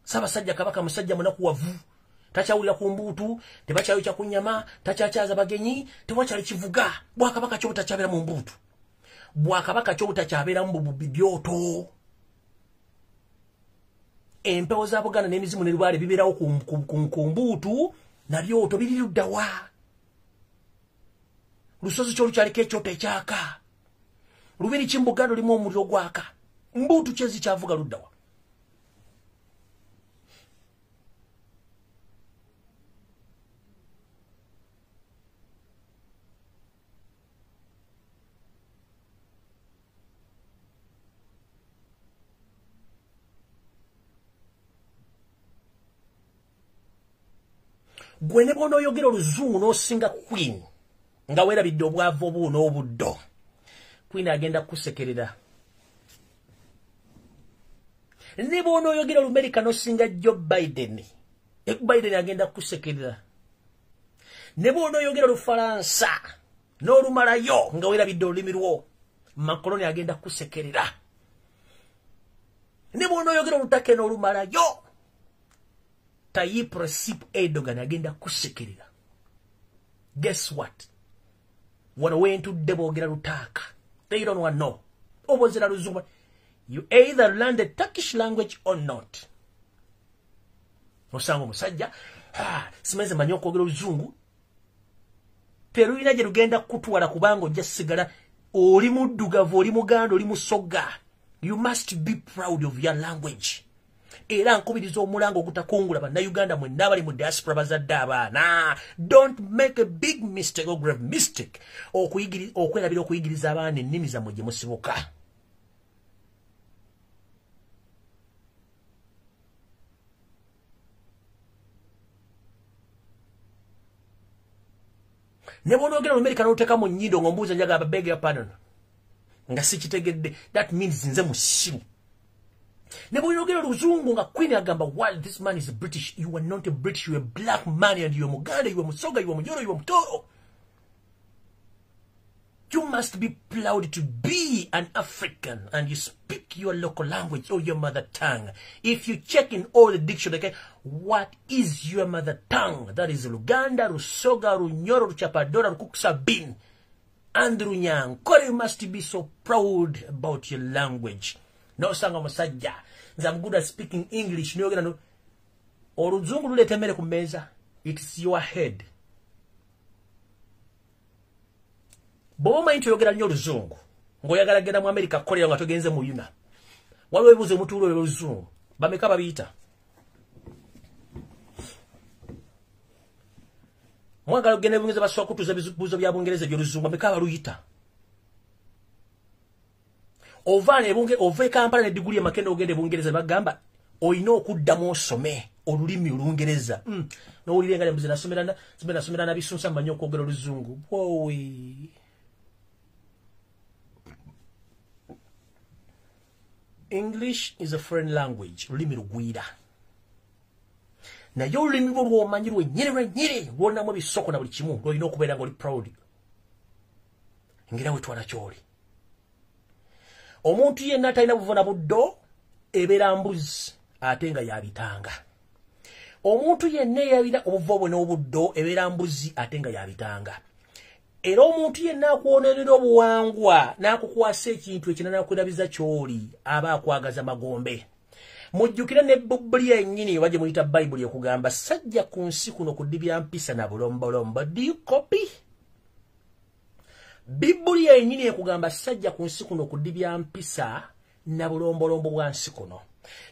Ssaabasajja Kabaka musajja munakuwavu, takyawulira ku mbuutu, tebakyayokya ku nnyama, takyakyaza bagenyi, tewakyali kivuga. Bwakabaka kyo butakyabeera mu mbuutu, bwakabaka kyo butakyabeera mu bibyoto. Empewo za Buganda n'emizimu ne lubaale bibeerawo ku mbuutu na byoto biri luddawa. Lusozi kyo lukyaliko ekyoto ekyaka, lubiri ki mu Buganda lulimu omuliro gwaka, mbuutu ki ezikyavuga luddawa? Gwe ne bw'onooyogera oluzungu n'osinga Queen nga weerabidde obwavu obu n'obuddo, Queen agenda kukusekerera. Ne bw'onooyogera Olumerika n'osinga Joe Biden, Biden agenda kukusekerera. Ne bw'onooyogera Olufalansa n'olumalayo nga weerabidde olulimi lwo, Macron agenda kukusekerera. Ne bw'onooyogera Olutake n'olumalayo, Tayyip Recep Erdogan agenda kusekerera. Guess what? Wano wentudde boogera Lutaaka. They don't want know. Obozera Luzungu. You either learn the Turkish language or not. Osanga omusajja, simanyi manyi okwogera Oluzungu. Terulina gye lugenda kutwala kubanga ojja sigala oli muddugavu, oli Muganda, oli Musoga. You must be proud of your language. Era nkubiriza omulango ogutakungula bannayuganda mwenna abali mu diaspora bazadde abaana. Don't make a big mistake or grave mistake okwerabira okuyigiriza abaana ennimi zammwe gye musibuka. Ne bw'onoogera Olumerika n'oluteeka mu nnyindo ng'ombuuza njagala beg your pardon nga sikitegedde, that means nze musiru. Ne bw'oyogera Oluzungu nga Queen agamba, well, this man is British. You are not a British, you are a black man and you are Muganda, you are Musoga, you are Munyoro, you are Mutoro. You must be proud to be an African and you speak your local language or your mother tongue. If you check in all the dictionary, okay, what is your mother tongue? That is Luganda, Rusoga, Runyoro, Ruchapadora, Rukuksabin, and Runyankore. You must be so proud about your language. Nosanga musajja, nze I'm good at speaking English. No, oluzungu luleeta emmere ku mmeeza. It's your head. Bw'oba omanyi nti oyogera nnyo oluzungu ng'oyagala genda mu Amerika kukolera nga togenze mu UNA, waliwo ebibuuzo emutuula oluzungu bameka babiyita? Mwagala okugenda e Bungereza basobola kutuuza ebibuuzo bya Bungereza eby'oluzungu, bameka abaluyita? Ova e Kampala ne diguli e Makende ogenda e Bungereza bagamba olina okuddamu osome olulimi Olungereza. N'owulira nga mbuze nasomera nabisunsa mmanyi okwogera oluzungu. Woowe. English is a foreign language, lulimi lugwira. Naye olulimi lwo lw'omanyi lwennyini lwennyini lwonamu ebisoko na buli kimu lw'olina okubeera ng'oli proud. Ngera wetwala ky'oli. Omuntu yenna atalina buvo na buddo ebeera mbuzi ate nga yabitanga. Omuntu yenna eyalina obuvo bwe n'obuddo ebeera mbuzi ate nga yabitanga. Era omuntu yenna akwonerera obuwangwa n'akukwasa ekintu ekirala n'akulabiza ky'oli aba akwagaza magombe. Mujjukire ne Bayibuli yennyini oba gye muyita Bayibuli ekugamba sajja ku nsi kuno kudibya mpisa na bulombolombo. Do you copy? Bayibuli yennyini ekugamba sajja ku nsi kuno kudibya mpisa Na bulombolombo bwa nsi kuno.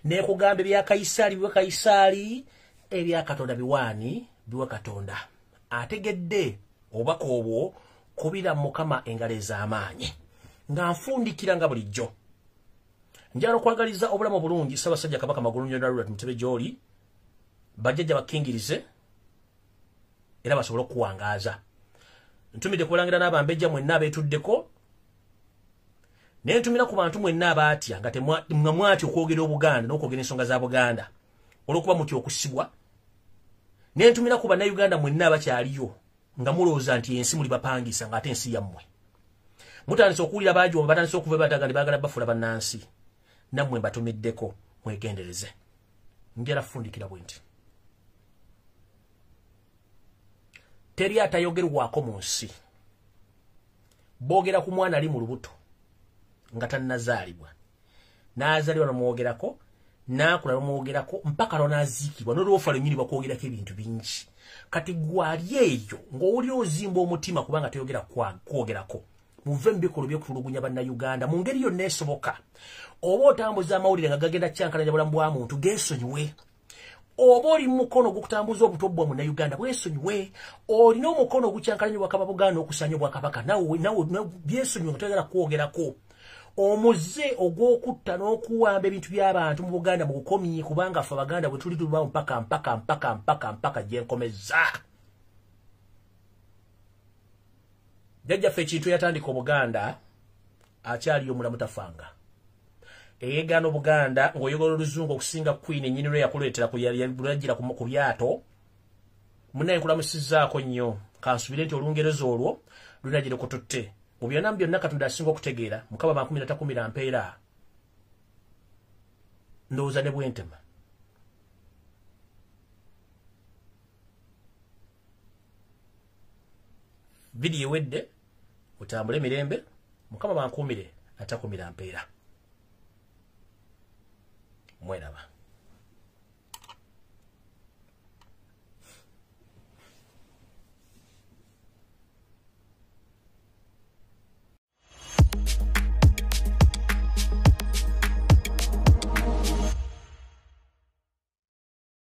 Nekugamba ebya Kayisaali biwe Kayisaali, ebya Katonda biwaani biwe Katonda. Ategedde obubaka obwo kubira Mukama engalo ez'amaanyi. Nga nfundikira nga bulijjo, njagala okwagaliza obulamu obulungi Ssaabasajja Kabaka Magulunnyondo Robert Mutebi gy'oli, bajjajja bakkingirize era basobole okuwangaaza. Ntumidde kubalangira n'abambejja mwenna abeetuddeko, ne ntumira ku bantu mwenna abaatya nga mwatya okwogera Obuganda n'okwogera ensonga za Buganda olw'okuba mutya okusibwa, ne ntumira ku Bannayuganda mwenna abakyaliyo nga mulowooza nti ensi muli bapangisa ng'ate ensi yammwe. Mutandise okuwulira baagiwamba, batandise okuva bataga ne baagala bafuula bannansi. Nammwe mbatumiddeko mwegendereze. Njala fundikira bwe nti teri atayogerwako mu nsi. Boogera ku mwana ali mu lubuto nga tannazaalibwa, n'azaalibwa n'omwogerako, n'akula n'omwogerako mpaka lw'anaaziikibwa, n'olwofa lwennyini bakwogerako ebintu bingi. Kati gwali eyo ng'owulira ozimba omutima kubanga toyogera kwogerako. Muve mu bikolwa eby'okutulugunya Bannayuganda mu ngeri yonna esoboka. Oba otambuza amawulire nga gagenda kyankalanya bulamu bwa muntu, geesonyiwe. Oba oli mu mukono ogukutambuza obuto bwa Munnayuganda, bwesonyiwe. Olina omukono ogukyankalanya obwakabaka Buganda n'okusanya obwakabaka, nawe byesonyiwe nga toyagala kwogerako. Omuze ogw'okutta n'okuwamba ebintu by'abantu mu Buganda mugukomye, kubanga ffe Abaganda bwe tuli tubaawo mpaka mpaka mpaka mpaka mpaka gye nkomezza. Jjajjaffe ekintu yatandika Obuganda akyaliyo omulamu tafanga. Eyeegaana Obuganda ng'oyogera Oluzungu okusinga Queen ennyini lwe yakuleetera lwajjira ku lyato. Munnaye nkulamusizzaako nnyo, kansubire nti Olungereza olwo lunagira kututte. Mu byonna byonna Katonda asinga okutegeera, Mukama bankumira takumira mpeera. Ndowooza ne bwentema. Vidiyo ewedde, mutambule mirembe, Mukama bankuumire atakumira mpeera. Mweraba.